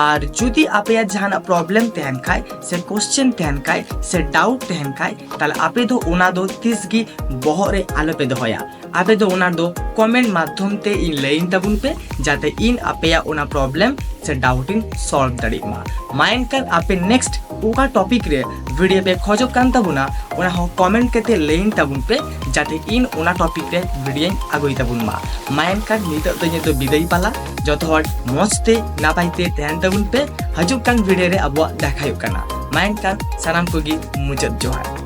ᱟᱨ ᱡᱩᱫᱤ ᱟᱯᱮᱭᱟᱜ ᱡᱟᱦᱟᱱᱟᱜ problem ᱛᱟᱦᱮᱱ ᱠᱷᱟᱡ ᱥᱮ question ᱛᱟᱦᱮᱱ ᱠᱷᱟᱡ ᱥᱮ doubt ᱛᱟᱦᱮᱱ ᱠᱷᱟᱡ, ᱛᱟᱦᱞᱮ ᱟᱯᱮ ᱫᱚ ᱚᱱᱟ ᱫᱚ ᱛᱤᱥ ᱜᱮ ᱵᱚᱦᱚᱜ ᱨᱮ ᱟᱞᱚᱯᱮ ᱫᱚᱦᱚᱭᱟ᱾ ᱟᱯᱮ ᱫᱚ ᱚᱱᱟ ᱫᱚ comment ᱢᱟᱫᱽᱫᱷᱚᱢ ᱛᱮ ᱤᱧ ᱞᱟᱹᱭᱟᱹᱧ ᱛᱟᱵᱚᱱ ᱯᱮ, ᱡᱟᱛᱮ ᱤᱧ ᱟᱯᱮᱭᱟᱜ ᱚᱱᱟ problem ᱥᱮ doubt ᱤᱧ solve ᱫᱟᱲᱮᱭᱟᱜ ᱢᱟ᱾ ᱢᱟ ᱮᱱᱠᱷᱟᱱ ᱟᱯᱮ next ᱚᱠᱟ topic ᱨᱮ video ᱯᱮ ᱠᱷᱚᱡᱚᱜ ᱠᱟᱱ ᱛᱟᱵᱚᱱᱟ, ᱚᱱᱟ ᱦᱚᱸ comment ᱠᱟᱛᱮ ᱞᱟᱹᱭᱟᱹᱧ ᱛᱟᱵᱚᱱ ᱯᱮ, ᱡᱟᱛᱮ ᱤᱧ ᱚᱱᱟ topic ᱨᱮ videoᱧ ᱟᱹᱜᱩᱭ ᱛᱟᱵᱚᱱ ᱢᱟ᱾ ᱢᱟ ᱮᱱᱠᱷᱟᱱ ᱱᱤᱛᱚᱜ ᱫᱚ ᱤᱧᱟᱹᱜ ᱫᱚ ᱵᱤᱫᱟᱹᱭ ᱯᱟᱞᱟ᱾ ᱡᱚᱛᱚ ᱦᱚᱲ ᱢᱚᱡᱽ ᱛᱮ ᱱᱟᱯᱟᱭ ᱛᱮ ᱛᱟᱦᱮᱱ ᱛᱟᱵᱚᱱ ᱯᱮ᱾ ᱦᱤᱡᱩᱜ ᱠᱟᱱ video ᱨᱮ ᱟᱵᱚᱣᱟᱜ ᱫᱮᱠᱷᱟ ᱦᱩᱭᱩᱜ ᱠᱟᱱᱟ᱾ ᱢᱟ ᱮᱱᱠᱷᱟᱱ ᱥᱟᱱᱟᱢ ᱠᱚᱜᱮ ᱢᱩᱪᱟᱹᱫ ᱡᱚᱦᱟᱨ᱾